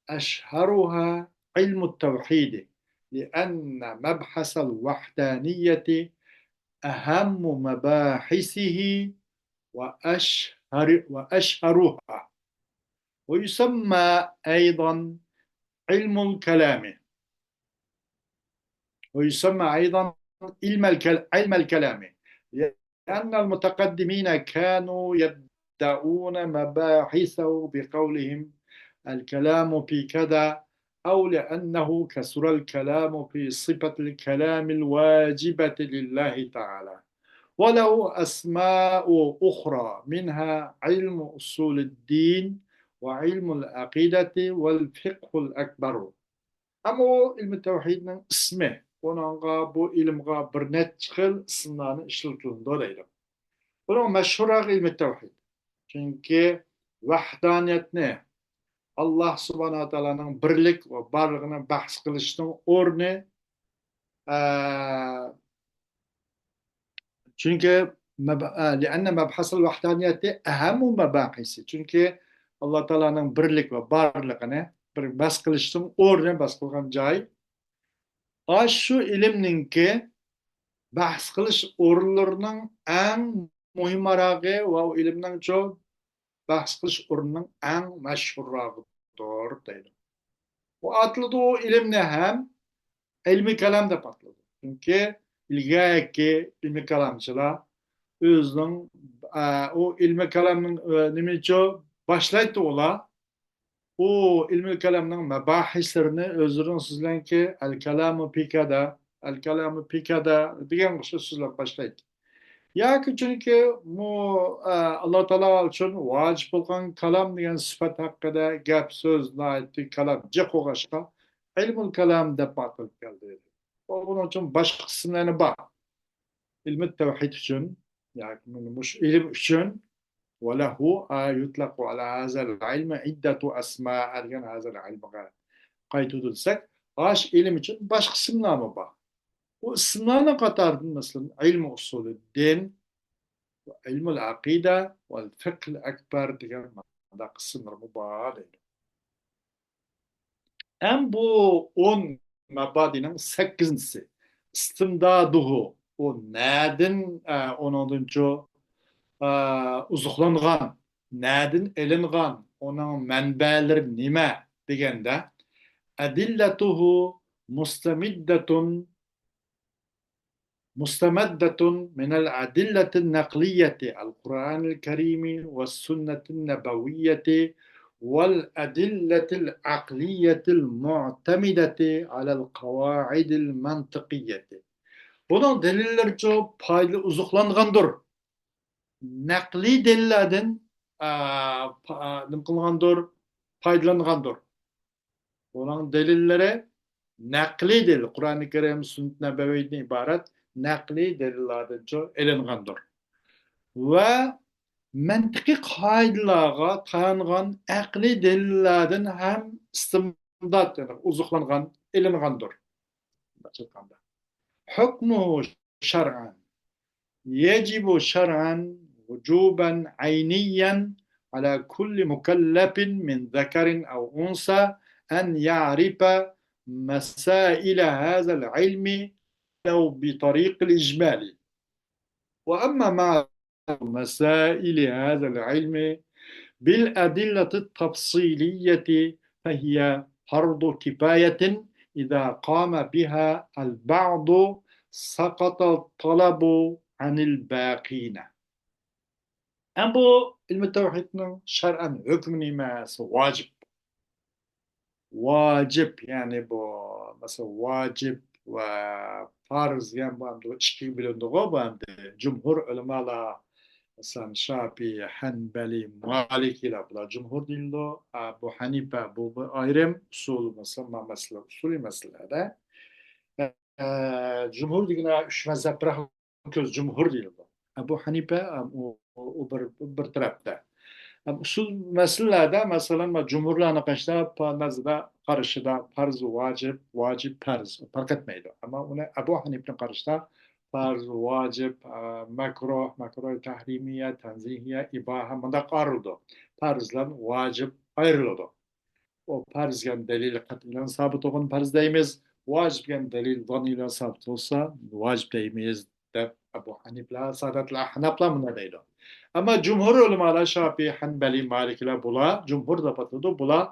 أشهرها علم التوحيد، لأن مبحث الوحدانية أهم مباحثه وأشهر، وأشهرها، ويسمى أيضا علم الكلام، ويسمى أيضا علم الكل-، علم الكلام، لأن المتقدمين كانوا يبدأون مباحثه بقولهم: الكلام في كذا، أو لأنه كثر الكلام في صفة الكلام الواجبة لله تعالى، وله أسماء أخرى، منها علم أصول الدين، وعلم العقيدة، والفقه الأكبر. ئەمما ئۇ ئىلمى تەۋھىدنىڭ ئىسمى، ئۇنىڭغا، بۇ ئىلىمغا بىر نەچچە خىل ئىسىملارنى ئىشلىتىلىدۇ دەيدۇ. بۇنىڭ مەشھۇرراقى ئىلمى تەۋھىد. چۈنكى ۋەھدانىيەتنى، ئاللاھ سۇبھانەھۇ ۋە تائالانىڭ بىرلىك ۋە بارلىقىنى بەھس قىلىشنىڭ ئورنى، ئە، چۈنكى مەب-، ئە، لأن مبحث الوحدانية أهم المباحث. چۈنكى ئاللاھ تائالانىڭ بىرلىك ۋە بارلىقىنى بىر بەھس قىلىشنىڭ ئورنى، بەھس قىلغان جاي. ئاشۇ ئىلىمنىڭكى بەھس قىلىش ئورۇنلىرىنىڭ ئەڭ مۇھىمراقى ۋە ئۇ ئىلىمنىڭچۇ بەھس قىلىش ئورنىنىڭ ئەڭ مەشھۇرراقىدۇر دەيدۇ. ئۇ ئاتىلىدۇ، ئۇ ئىلىمنى ھەم ئىلمى كالام دەپ ئاتىلىدۇ. چۈنكى ئىلگەركى ئىلمى كالامچىلار ئۆزىنىڭ، ئە، ئۇ ئىلمى كالامنىڭ، ئە، نېمىچۇ باشلايتتى ئۇلار؟ ئۇ ئىلمى كالامنىڭ مەباھىسلىرىنى ئۆزلىرىنىڭ سۆزلەنكى، ئەل كالامۇ پى كەدە، ئەل كالامۇ پى كەدە دېگەن ئوخشاش سۆزلەپ باشلايتتى. ياكى چۈنكى بۇ، ئە، ئاللاھ تائالا ئۈچۈن ۋاجىپ بولغان كالام دېگەن سۈپەت ھەققىدە گەپ سۆز ناھايىتى كالام جىق بولغاچقا، ئىلمۇل كالام دەپ ئاتىلىپ كەلدى. بۇنىڭ ئۈچۈن باشقا ئىسىملىرى بار. ئىلمى تەۋھىد ئۈچۈن، ياكى مۇشۇ ئىلىم ئۈچۈن، وله يطلق على هذا العلم عدة أسماء دېگەن ھازىر ئىلمىغا قايتىدۇ دېسەك، ئاش ئىلىم ئۈچۈن باشقا ئىسىملارمۇ بار. بۇ ئىسىملارنىڭ قاتارىدىن، مەسىلەن، ئىلمى ئۇسۇلىددىن، ئىلمۇل ئەقىدە ۋە فىقھىل ئەكبەر دېگەن مۇنداق ئىسىملىرىمۇ بار دەيدۇ. ھەم بۇ ئون مەبادىنىڭ سەككىزىنچىسى، ئىستىمدادۇھۇ، ئۇ نەدىن، ئە، ئۇنىڭدىنچۇ، ئە، ئوزۇقلانغان، نەدىن ئېلىنغان، ئۇنىڭ مەنبەلىرى نېمە دېگەندە، ئەدىللەتۇھۇ مۇستەمىددەتۇن مستمدة من الأدلة النقلية القرآن الكريم والسنة النبوية والأدلة العقلية المعتمدة على القواعد المنطقية. بۇنىڭ دەلىللىرىچۇ پايدىلىق ئوزۇقلانغاندۇر. نەقلىي دەلىللەردىن، ئا، پا-، ئا، نېمە قىلغاندۇر؟ پايدىلانغاندۇر. بۇنىڭ دەلىللىرى نەقلىي دەلىل، قۇرئانى كەرىم، سۈننەت نەبەۋىيدىن ئىبارەت نەقلىي دەلىللاردىنچۇ ئېلىنغاندۇر. ۋە مەنتىقىي قائىدىلەرگە تايانغان ئەقلىي دەلىللاردىن ھەم ئىستىمداد، يەنى ئوزۇقلانغان، ئېلىنغاندۇر. ھۆكمۇ شرعا يجب شرعا وجوبا عينيا على كل مكلف من ذكر أو أنثى أن يعرف مسائل هذا العلم ولو بطريق الإجمال. وأما ما مسائل هذا العلم بالأدلة التفصيلية فهي فرض كفاية إذا قام بها البعض سقط الطلب عن الباقين. ئەمما بۇ ئىلمى تەۋھىدنىڭ شەرئەن ھۆكمى نېمە؟ ۋاجىپ. ۋاجىپ، يەنى بۇ، مەسىلەن، ۋاجىپ ۋە پارز دېگەن بۇ ئەمدى ئىككىگە بۆلۈنىدىغۇ، بۇ ئەمدى جۇمھۇر ئۆلىمالار، مەسىلەن، شاپىئىي، ھەنبەلى، مالىكىيلار، بۇلار جۇمھۇر دېيىلىدۇ. ئەبۇ ھەنىپە، بۇ بىر ئايرىم ئۇسۇل، مەسىلەن، ما مەسىلە، ئۇسۇلىي مەسىلىلەردە. ئە، جۇمھۇر دېگىنى ئۈچ مەزھەپ بىر كۆز جۇمھۇر دېيىلىدۇ. ئەبۇ ھەنىپە، ئەم، ئۇ، ئۇ بىر، بىر تەرەپتە. ئەم، ئۇسۇل مەسىلىلەردە، مەسىلەن، ما جۇمھۇرلارنىڭ قارىشىدا، پا-، نەزىدە، قارىشىدا پەرز، ۋاجىپ، ۋاجىپ، پەرز پەرق ئەتمەيدۇ. ئەمما ئۇنى ئەبۇ ھەنىپىنىڭ قارىشىدا پەرز، ۋاجىپ، ئە، مەكروھ، مەكروھ تەھرىمىيە، تەنزىھىيە، ئىباھە مۇنداق ئايرىلىدۇ. پەرز بىلەن ۋاجىپ ئايرىلىدۇ. ئۇ پەرز دېگەن دەلىلى قەتئىي بىلەن سابىت بولغان پەرز دەيمىز، ۋاجىپ دېگەن دەلىل ظاننىي بىلەن سابىت بولسا ۋاجىپ دەيمىز دەپ ئەبۇ ھەنىپىلەر، ساداتىل ئەھناپلار مۇنداق دەيدۇ. ئەمما جۇمھۇر ئۆلىمالار، شاپىئىي، ھەنبەلى، مالىكىلەر بۇلار، جۇمھۇر دەپ ئاتىلىدۇ، بۇلار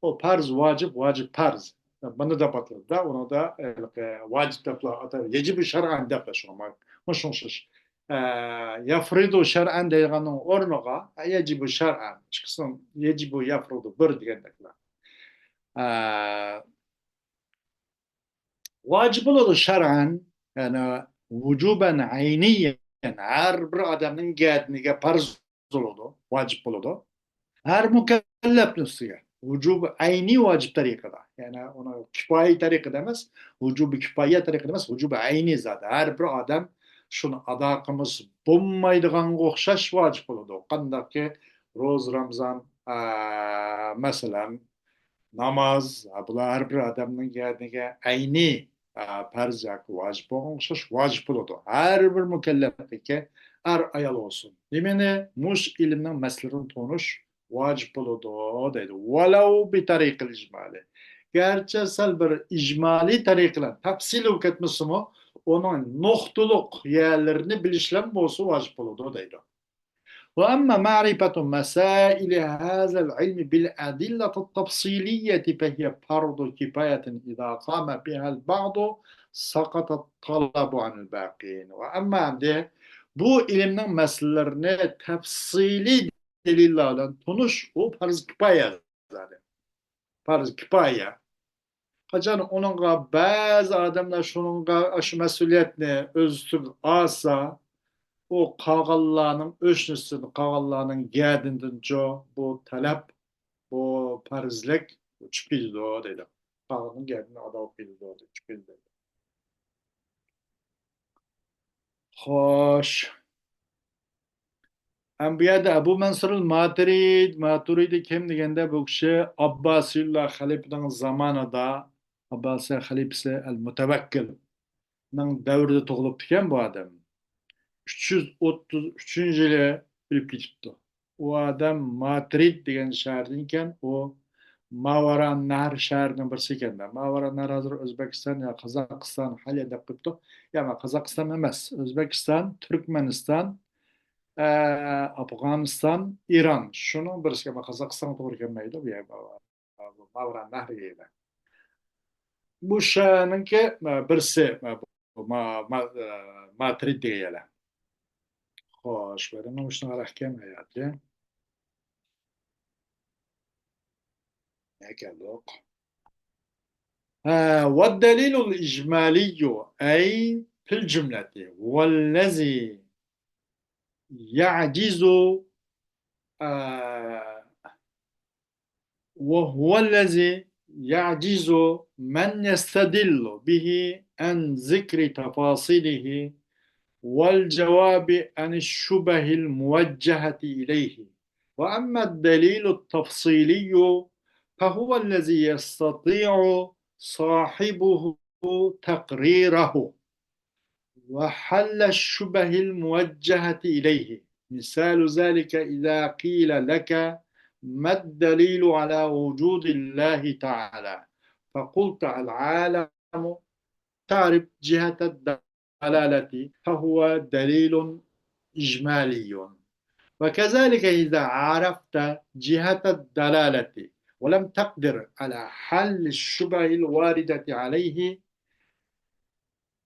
ئۇ پەرز، ۋاجىپ، ۋاجىپ، پەرز. مۇنى دەپ ئاتىلىدۇ-دە، ئۇنىڭدا، ھېلىقى ۋاجىپ دەپلا ئاتايدۇ، يەجىبۇ شەرئەن دەپلا شۇڭا مۇشۇ ئوخشاش. ئە، يەفرىدۇ شەرئەن دەيدىغاننىڭ ئورنىغا، ئە، يەجىبۇ شەرئەن. ئىككىسىنىڭ يەجىبۇ، يەفرىدۇ بىر دېگەندەكلا. ئە، ۋاجىپ بولىدۇ شەرئەن، يەنى ۋۇجۇبەن ئەينىيەن، ھەر بىر ئادەمنىڭ گەدىنىگە پەرز بولىدۇ، ۋاجىپ بولىدۇ. ھەر مۇكەللەپنىڭ ئۈستىگە ۋۇجۇبى ئەينىي ۋاجىپ تەرىقىدە، يەنى ئۇنى كىپايە تەرىقىدە ئەمەس، ۋۇجۇبى كىپايە تەرىقىدە ئەمەس، ۋۇجۇبى ئەينىي زادى. ھەر بىر ئادەم شۇنى ئادا قىلمىسا بولمايدىغانغا ئوخشاش ۋاجىپ بولىدۇ. قانداقكى روزا، رامزان، ئا، مەسىلەن، ناماز، ئا، بۇلار ھەر بىر ئادەمنىڭ يەنىگە ئەينى، ئا، پەرز ياكى ۋاجىپ بولغان ئوخشاش ۋاجىپ بولىدۇ. ھەر بىر مۇكەللەپلىككە ئەر، ئايال بولسۇن. دېمەكنى، مۇش ئىلىمنىڭ مەسىلىلىرىنى تونۇش ۋاجىپ بولىدۇ دەيدۇ. ۋەلەۋ بىتەرىقىل ئىجمالى. گەرچە سەل بىر ئىجمالىي تەرىقىلەر، تەپسىلىي بولۇپ كەتمىسىمۇ، ئۇنىڭ نۇقتىلىق يەرلىرىنى بىلىشلەم بولسا ۋاجىپ بولىدۇ دەيدۇ. وأما معرفة مسائل هذا العلم بالأدلة التفصيلية فهي فرض كفاية إذا قام بها البعض سقط الطلب عن الباقين. ۋە ئەمما ئەمدى بۇ ئىلىمنىڭ مەسىلىلىرىنى تەپسىلىي دەلىللەر بىلەن تونۇش، ئۇ پەرز كىپايە زادى. پەرز كىپايە. قاچان ئۇنىڭغا بەزى ئادەملەر شۇنىڭغا، شۇ مەسئۇلىيەتنى ئۆز ئۈستىگە ئالسا، ئۇ قالغانلارنىڭ ئۆشنىسىدىن، قالغانلارنىڭ گەدىنىدىنچۇ بۇ تەلەپ، بۇ پەرزلىك چۈشۈپ كېتىدۇ دەيدۇ. قالغاننىڭ گەدىنى ئادا قىلىدۇ دەپ چۈشۈپ كېتىدۇ. خوش. ئەم بۇ يەردە ئەبۇ مەنسۇرۇل ماتۇرىد، ماتۇرىدى كىم دېگەندە، بۇ كىشى ئابباسىيلار خەلىپىنىڭ زامانىدا، ئابباسىيە خەلىپىسى ئەل مۇتەۋەككىلنىڭ دەۋرىدە تۇغۇلۇپتىكەن بۇ ئادەم. ئۈچ يۈز ئوتتۇز ئۈچىنچى يىلى ئۆلۈپ كېتىپتۇ. ئۇ ئادەم ماترىد دېگەن شەھەردىن ئىكەن، ئۇ ماۋارا نەھر شەھىرىنىڭ بىرسى ئىكەن. ماۋارا نەھر ھازىر ئۆزبېكىستان يا قازاقىستان، ھالىيا دەپ قويۇپتۇ. يا، قازاقىستان ئەمەس، ئۆزبېكىستان، تۈركمەنىستان، ئە، ئافغانىستان، ئىران. شۇنىڭ بىرسى، ئەمما قازاقىستانغا توغرا كەلمەيدۇ بۇ يەر، ماۋارا نەھر يەردە. بۇ شەھەرنىڭكى، ئە، بىرسى، ئە، بۇ ما-، ما-، ئە، ماترىد دېگەن يەر. خوش، بەرىمە مۇشۇنىڭ ئارقىكەن ھاياتى. نەگە كەلدۇق؟ ھە، والدليل الإجمالي، أي في الجملة، هو الذي يعجز، ئە، وهو الذي يعجز من يستدل به عن ذكر تفاصيله والجواب عن الشبه الموجهة إليه. وأما الدليل التفصيلي فهو الذي يستطيع صاحبه تقريره وحل الشبه الموجهة إليه. مثال ذلك إذا قيل لك: ما الدليل على وجود الله تعالى؟ فقلت: العالم، تعرف جهة الدلالة، فهو دليل إجمالي. وكذلك إذا عرفت جهة الدلالة ولم تقدر على حل الشبه الواردة عليه،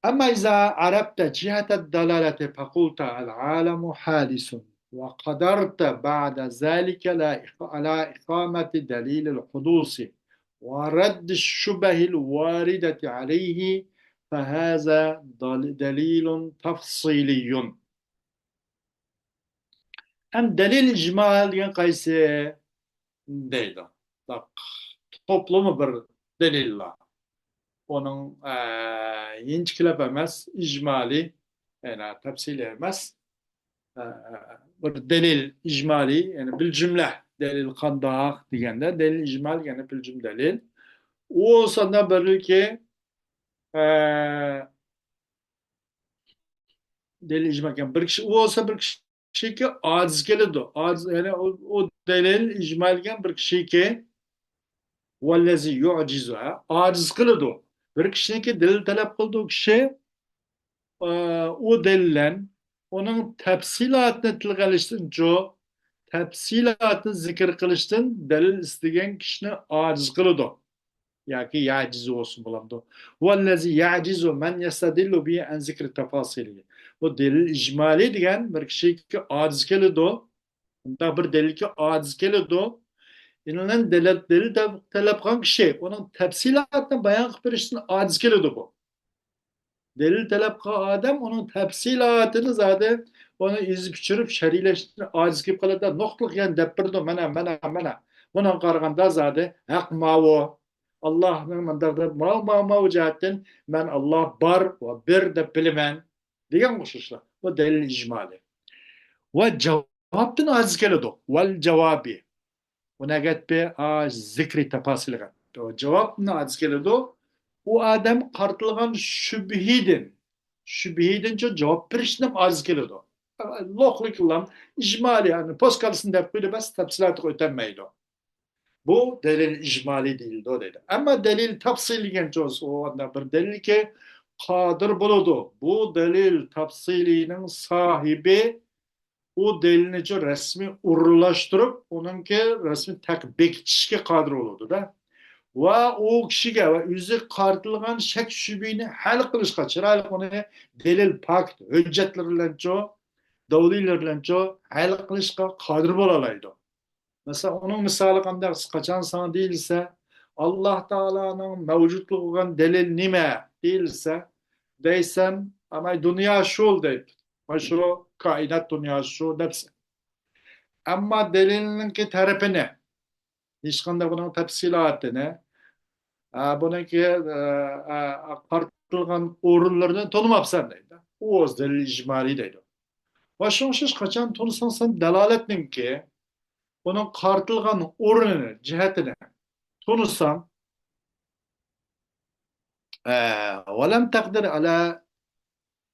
أما إذا عرفت جهة الدلالة فقلت: العالم حادث، وقدرت بعد ذلك على إق-، على إقامة دليل الحدوث ورد الشبه الواردة عليه، فهذا دل-، دليل تفصيلي. ئەم دەلىل ئىجمالى دېگەن قايسى؟ دەيدۇ. توپلىمى بىر دەلىللار. ئۇنىڭ، ئە، ئىنچىكىلەپ ئەمەس، ئىجمالىي، يەنى تەپسىلىي ئەمەس. ئە، بىر دەلىل ئىجمالىي، يەنى بىل جۈملە دەلىل قانداق دېگەندە، دەلىل ئىجمالىي، يەنى بىل جۈملە دەلىل. ئۇ ساندا بىرلىكى، ئە، دەلىل ئىجمالىي ئىكەن. بىر كىشى، ئۇ بولسا بىر كىشىگە ئاجىز كېلىدۇ. ئاجىز، يەنى ئۇ، ئۇ دەلىل ئىجمالىي ئىكەن، بىر كىشىگە ۋەللەزى يۇجىزۇ، ئاجىز قىلىدۇ. بىر كىشىنىڭكى دەلىل تەلەپ قىلىدۇ، ئۇ كىشى، ئە، ئۇ دەلىل بىلەن ئۇنىڭ تەپسىلاتىنى تىلغا ئېلىشتىنچۇ، تەپسىلاتىنى زىكىر قىلىشتىن دەلىل ئىستىگەن كىشىنى ئاجىز قىلىدۇ. ياكى يەجىزۇ بولسۇن بولامدۇ؟ ۋەللەزى يەجىزۇ مەن يەستەدىللۇ بىھى ئەن زىكرى تەفاسىلىھى. بۇ دەلىل ئىجمالىي دېگەن بىر كىشىگە ئاجىز كېلىدۇ. بۇنداق بىر دەلىلگە ئاجىز كېلىدۇ. ئىنىلەن دەلىل، دەلىل تەلەپ قىلغان كىشى ئۇنىڭ تەپسىلاتىنى بايان قىلىپ بېرىشتىن ئاجىز كېلىدۇ بۇ. دەلىل تەلەپ قىلغان ئادەم ئۇنىڭ تەپسىلاتىنى زادى ئۇنى ئېزىپ چۈشۈرۈپ شەرھلەشتىن ئاجىز كېلىپ قالىدۇ. نۇقتىلىق يەنى دەپ بېرىدۇ، مانا، مانا، مانا. بۇنىڭغا قارىغاندا زادى ھەق ماۋۇ. ئاللاھنىڭ مۇنداق دەپ، ماۋۇ، ماۋۇ، ماۋۇ جەھەتتىن مەن ئاللاھ بار ۋە بىر دەپ بىلىمەن دېگەن ئوخشاشلار. بۇ دەلىل ئىجمالىي. ۋە جاۋابتىن ئاجىز كېلىدۇ. ۋەل جاۋابى. ۋە نەگەت بى ئا زىكرى تەپاسىلىغا. جاۋابنى ئاجىز كېلىدۇ. ئۇ ئادەم قارىتىلغان شۈبھىدىن، شۈبھىدىنچۇ جاۋاب بېرىشتىن ئاجىز كېلىدۇ. لوقلۇق ئىجمالىي، يەنى پوسكالىسىنى دەپ قويدى، بەس، تەپسىلاتىغا ئۆتەلمەيدۇ. بۇ دەلىل ئىجمالىي دېيىلىدۇ دەيدۇ. ئەمما دەلىل تەپسىلىي دېگەنچە بولسا، ئۇ ئانداق بىر دەلىلكى قادىر بولىدۇ. بۇ دەلىل تەپسىلىينىڭ ساھىبى ئۇ دەلىلنىچۇ رەسمىي ئورۇنلاشتۇرۇپ، ئۇنىڭكى رەسمىي تەق-، بېكىتىشكە قادىر بولىدۇ-دە. ۋە ئۇ كىشىگە ۋە ئۆزىگە قارىتىلغان شەك شۈبھىنى ھەل قىلىشقا، چىرايلىق ئۇنى دەلىل، پاكىت، ھۆججەتلىرى بىلەنچۇ، دەلىللىرى بىلەنچۇ ھەل قىلىشقا قادىر بولالايدۇ. مەسىلەن، ئۇنىڭ مىسالى قانداق؟ قاچان ساڭا دېيىلسە، ئاللاھ تائالانىڭ مەۋجۇتلۇقىغا دەلىل نېمە دېيىلسە، دەيسەن، ئاماي دۇنيا شۇ دەيدۇ. مانا شۇ كائىنات دۇنياسى شۇ دەپسەن. ئەمما دەلىلنىڭكى تەرىپىنى، ھېچقانداق بۇنىڭ تەپسىلاتىنى، ئا، بۇنىڭكى، ئا، ئا، قارىتىلغان ئورۇنلىرىنى تونۇماپسەن دەيدۇ. ئۇ ئۆزى دەلىل ئىجمالىي دەيدۇ. ۋە شۇڭا ئوخشاش قاچان تونۇساڭ سەن دالالەتنىڭكى، ئۇنىڭ قارىتىلغان ئورنىنى، جەھەتىنى تونۇساڭ، ئە، ۋەلەم تەقدىر ئەلە،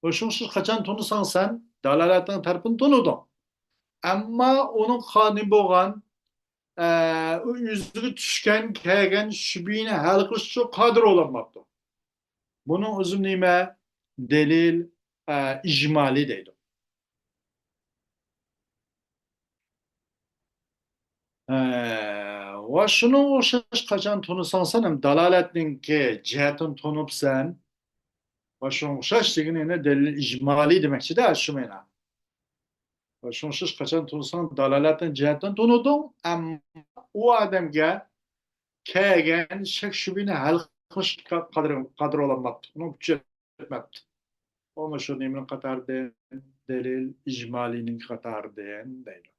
ۋە شۇڭا ئوخشاش قاچان تونۇساڭ سەن دالالەتنىڭ تەرىپىنى تونۇدۇڭ. ئەمما ئۇنىڭ قانۇنى بولغان، ئە، ئۆزىگە چۈشكەن، كەلگەن شۈبھىنى ھەل قىلىش ئۈچۈن قادىر بولالماپتۇ. بۇنىڭ ئۆزى نېمە؟ دەلىل، ئە، ئىجمالىي دەيدۇ. ئە، ۋە شۇنىڭغا ئوخشاش قاچان تونۇساڭ سەن ھەم دالالەتنىڭكى جەھەتىنى تونۇپسەن، ۋە شۇنىڭغا ئوخشاش دېگىنى يەنە دەلىل ئىجمالىي دېمەكچىدە، شۇ مەنا. ۋە شۇنىڭغا ئوخشاش قاچان تونۇساڭ دالالەتنىڭ جەھەتىنى تونۇدۇڭ، ئەمما ئۇ ئادەمگە كەلگەن شەك شۈبھىنى ھەل قىلىش قادىر، قادىر بولالماپتۇ. ئۇنىڭ كۈچى يەتمەپتۇ. ئۇمۇ شۇ نېمىنىڭ قاتارىدىن؟ دەلىل ئىجمالىينىڭ قاتارىدىن دەيدۇ.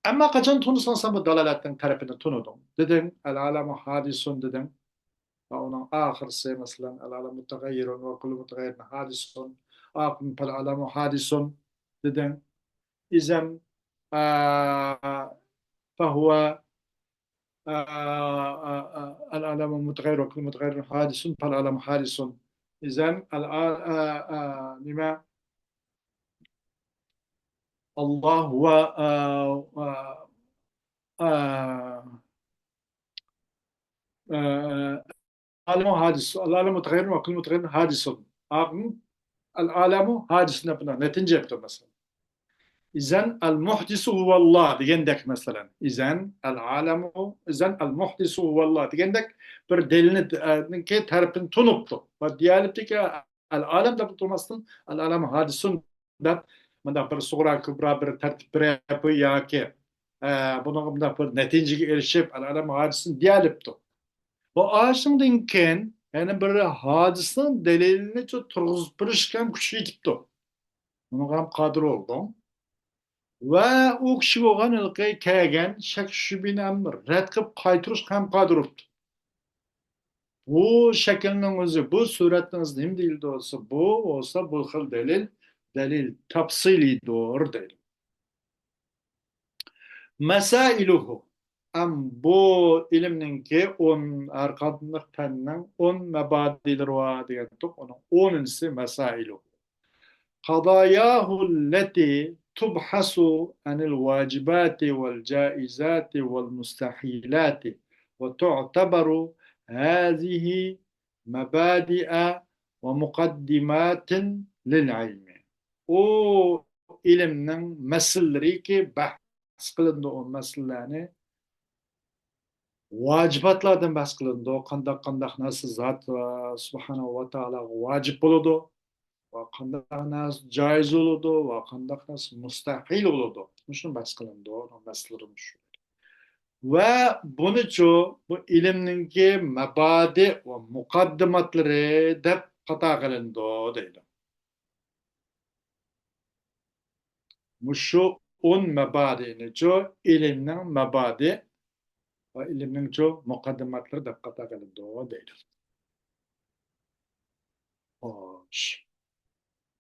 ئەمما قاچان تونۇساڭ سەن بۇ دالالەتنىڭ تەرىپىنى تونۇدۇڭ. دېدىڭ، ئەل ئالەمۇ ھادىسۇن دېدىڭ. ۋە ئۇنىڭ ئاخىرسى، مەسىلەن، ئەل ئالەمۇ مۇتەغەييىرۇن ۋە كۇللۇ مۇتەغەييىرىن ھادىسۇن. ئاخىرىن پەل ئالەمۇ ھادىسۇن دېدىڭ. ئىزەن، ئە، فەھۇۋە، ئە، ئە، ئە، ئەل ئالەمۇ مۇتەغەييىر ۋە كۇللۇ مۇتەغەييىرىن ھادىسۇن، پەل ئالەمۇ ھادىسۇن. ئىزەن، ئەل ئا-، ئە، ئە، نېمە؟ ئاللاھ ۋە، ئە، ئە، ئە، ئە، ئالەمۇ ھادىس، ئەل ئالەمۇ مۇتەغەييىرۇن ۋە كۇللۇ مۇتەغەييىرىن ھادىسۇن. ئاخىرىن ئەل ئالەمۇ ھادىسۇن دەپ بۇنداق نەتىجە بېرىپتۇ، مەسىلەن. ئىزەن ئەل مۇھدىسۇ ھۇۋەللاھ دېگەندەك، مەسىلەن. ئىزەن ئەل ئالەمۇ، ئىزەن ئەل مۇھدىسۇ ھۇۋەللاھ دېگەندەك بىر دەلىلنىڭكى تەرىپىنى تونۇپتۇ. ۋە دېيەلىپتىكى ئەل ئالەم دەپ تۇرماستىن، ئەل ئالەم ھادىسۇن دەپ، مۇنداق بىر سۇغرا كۇبرا بىر تەرتىپ بېرىپ ياكى، ئە، بۇنىڭغا مۇنداق بىر نەتىجىگە ئېرىشىپ، ئەل ئالەم ھادىسۇن دېيەلىپتۇ. بۇ ئاشۇنىڭدىن كېيىن يەنە بىر ھادىسىنىڭ دەلىلىنى تۇرغۇزۇپ بېرىشكە ھەم كۈچى يېتىپتۇ. بۇنىڭغا ھەم قادىر بولدۇڭ. ۋە ئۇ كىشىگە بولغان ھېلىقى كەلگەن شەك شۈبھىنى ھەم رەت قىلىپ قايتۇرۇشقا ھەم قادىر بوپتۇ. بۇ شەكىلنىڭ ئۆزى، بۇ سۈرەتنىڭ ئۆزى نېمە دېيىلىدۇ دېسە، بۇ بولسا بۇ خىل دەلىل، دەلىل تەپسىلىيدۇر دەيدۇ. مەسائىلۇھۇ. ئەم، بۇ ئىلىمنىڭكى ئون، ھەر قانداق پەننىڭ ئون مەبادىلىرى بار دېگەنتۇق، ئۇنىڭ ئونىنچىسى مەسائىلۇھۇ. قەزاياھۇللەتى تۇبھەسۇ ئەنىل ۋاجىباتى ۋەل جائىزاتى ۋەل مۇستەھىلاتى ۋە تۇئتەبەرۇ ھازىھى مەبادىئە ۋە مۇقەددىماتىن لىل ئىلمى. ئۇ ئىلىمنىڭ مەسىلىلىرىكى بەھس قىلىنىدۇ، ئۇ مەسىلىلەرنى ۋاجىباتلاردىن بەھس قىلىنىدۇ. قانداق، قانداق نەرسە زات، ئە، سۇبھانەھۇ ۋە تائالاغا ۋاجىپ بولىدۇ ۋە قانداق نەرسە جائىز بولىدۇ ۋە قانداق نەرسە مۇستەھىل بولىدۇ. مۇشۇنى بەھس قىلىنىدۇ، ئۇنىڭ مەسىلىلىرى مۇشۇ. ۋە بۇنىچۇ، بۇ ئىلىمنىڭكى مەبادىئ ۋە مۇقەددىماتلىرى دەپ قاتار قىلىنىدۇ دەيدۇ. مۇشۇ ئون مەبادىئنىچۇ ئىلىمنىڭ مەبادىئ ۋە ئىلىمنىڭچۇ مۇقەددىماتلىرى دەپ قاتار قىلىنىدۇ دەيدۇ. خوش.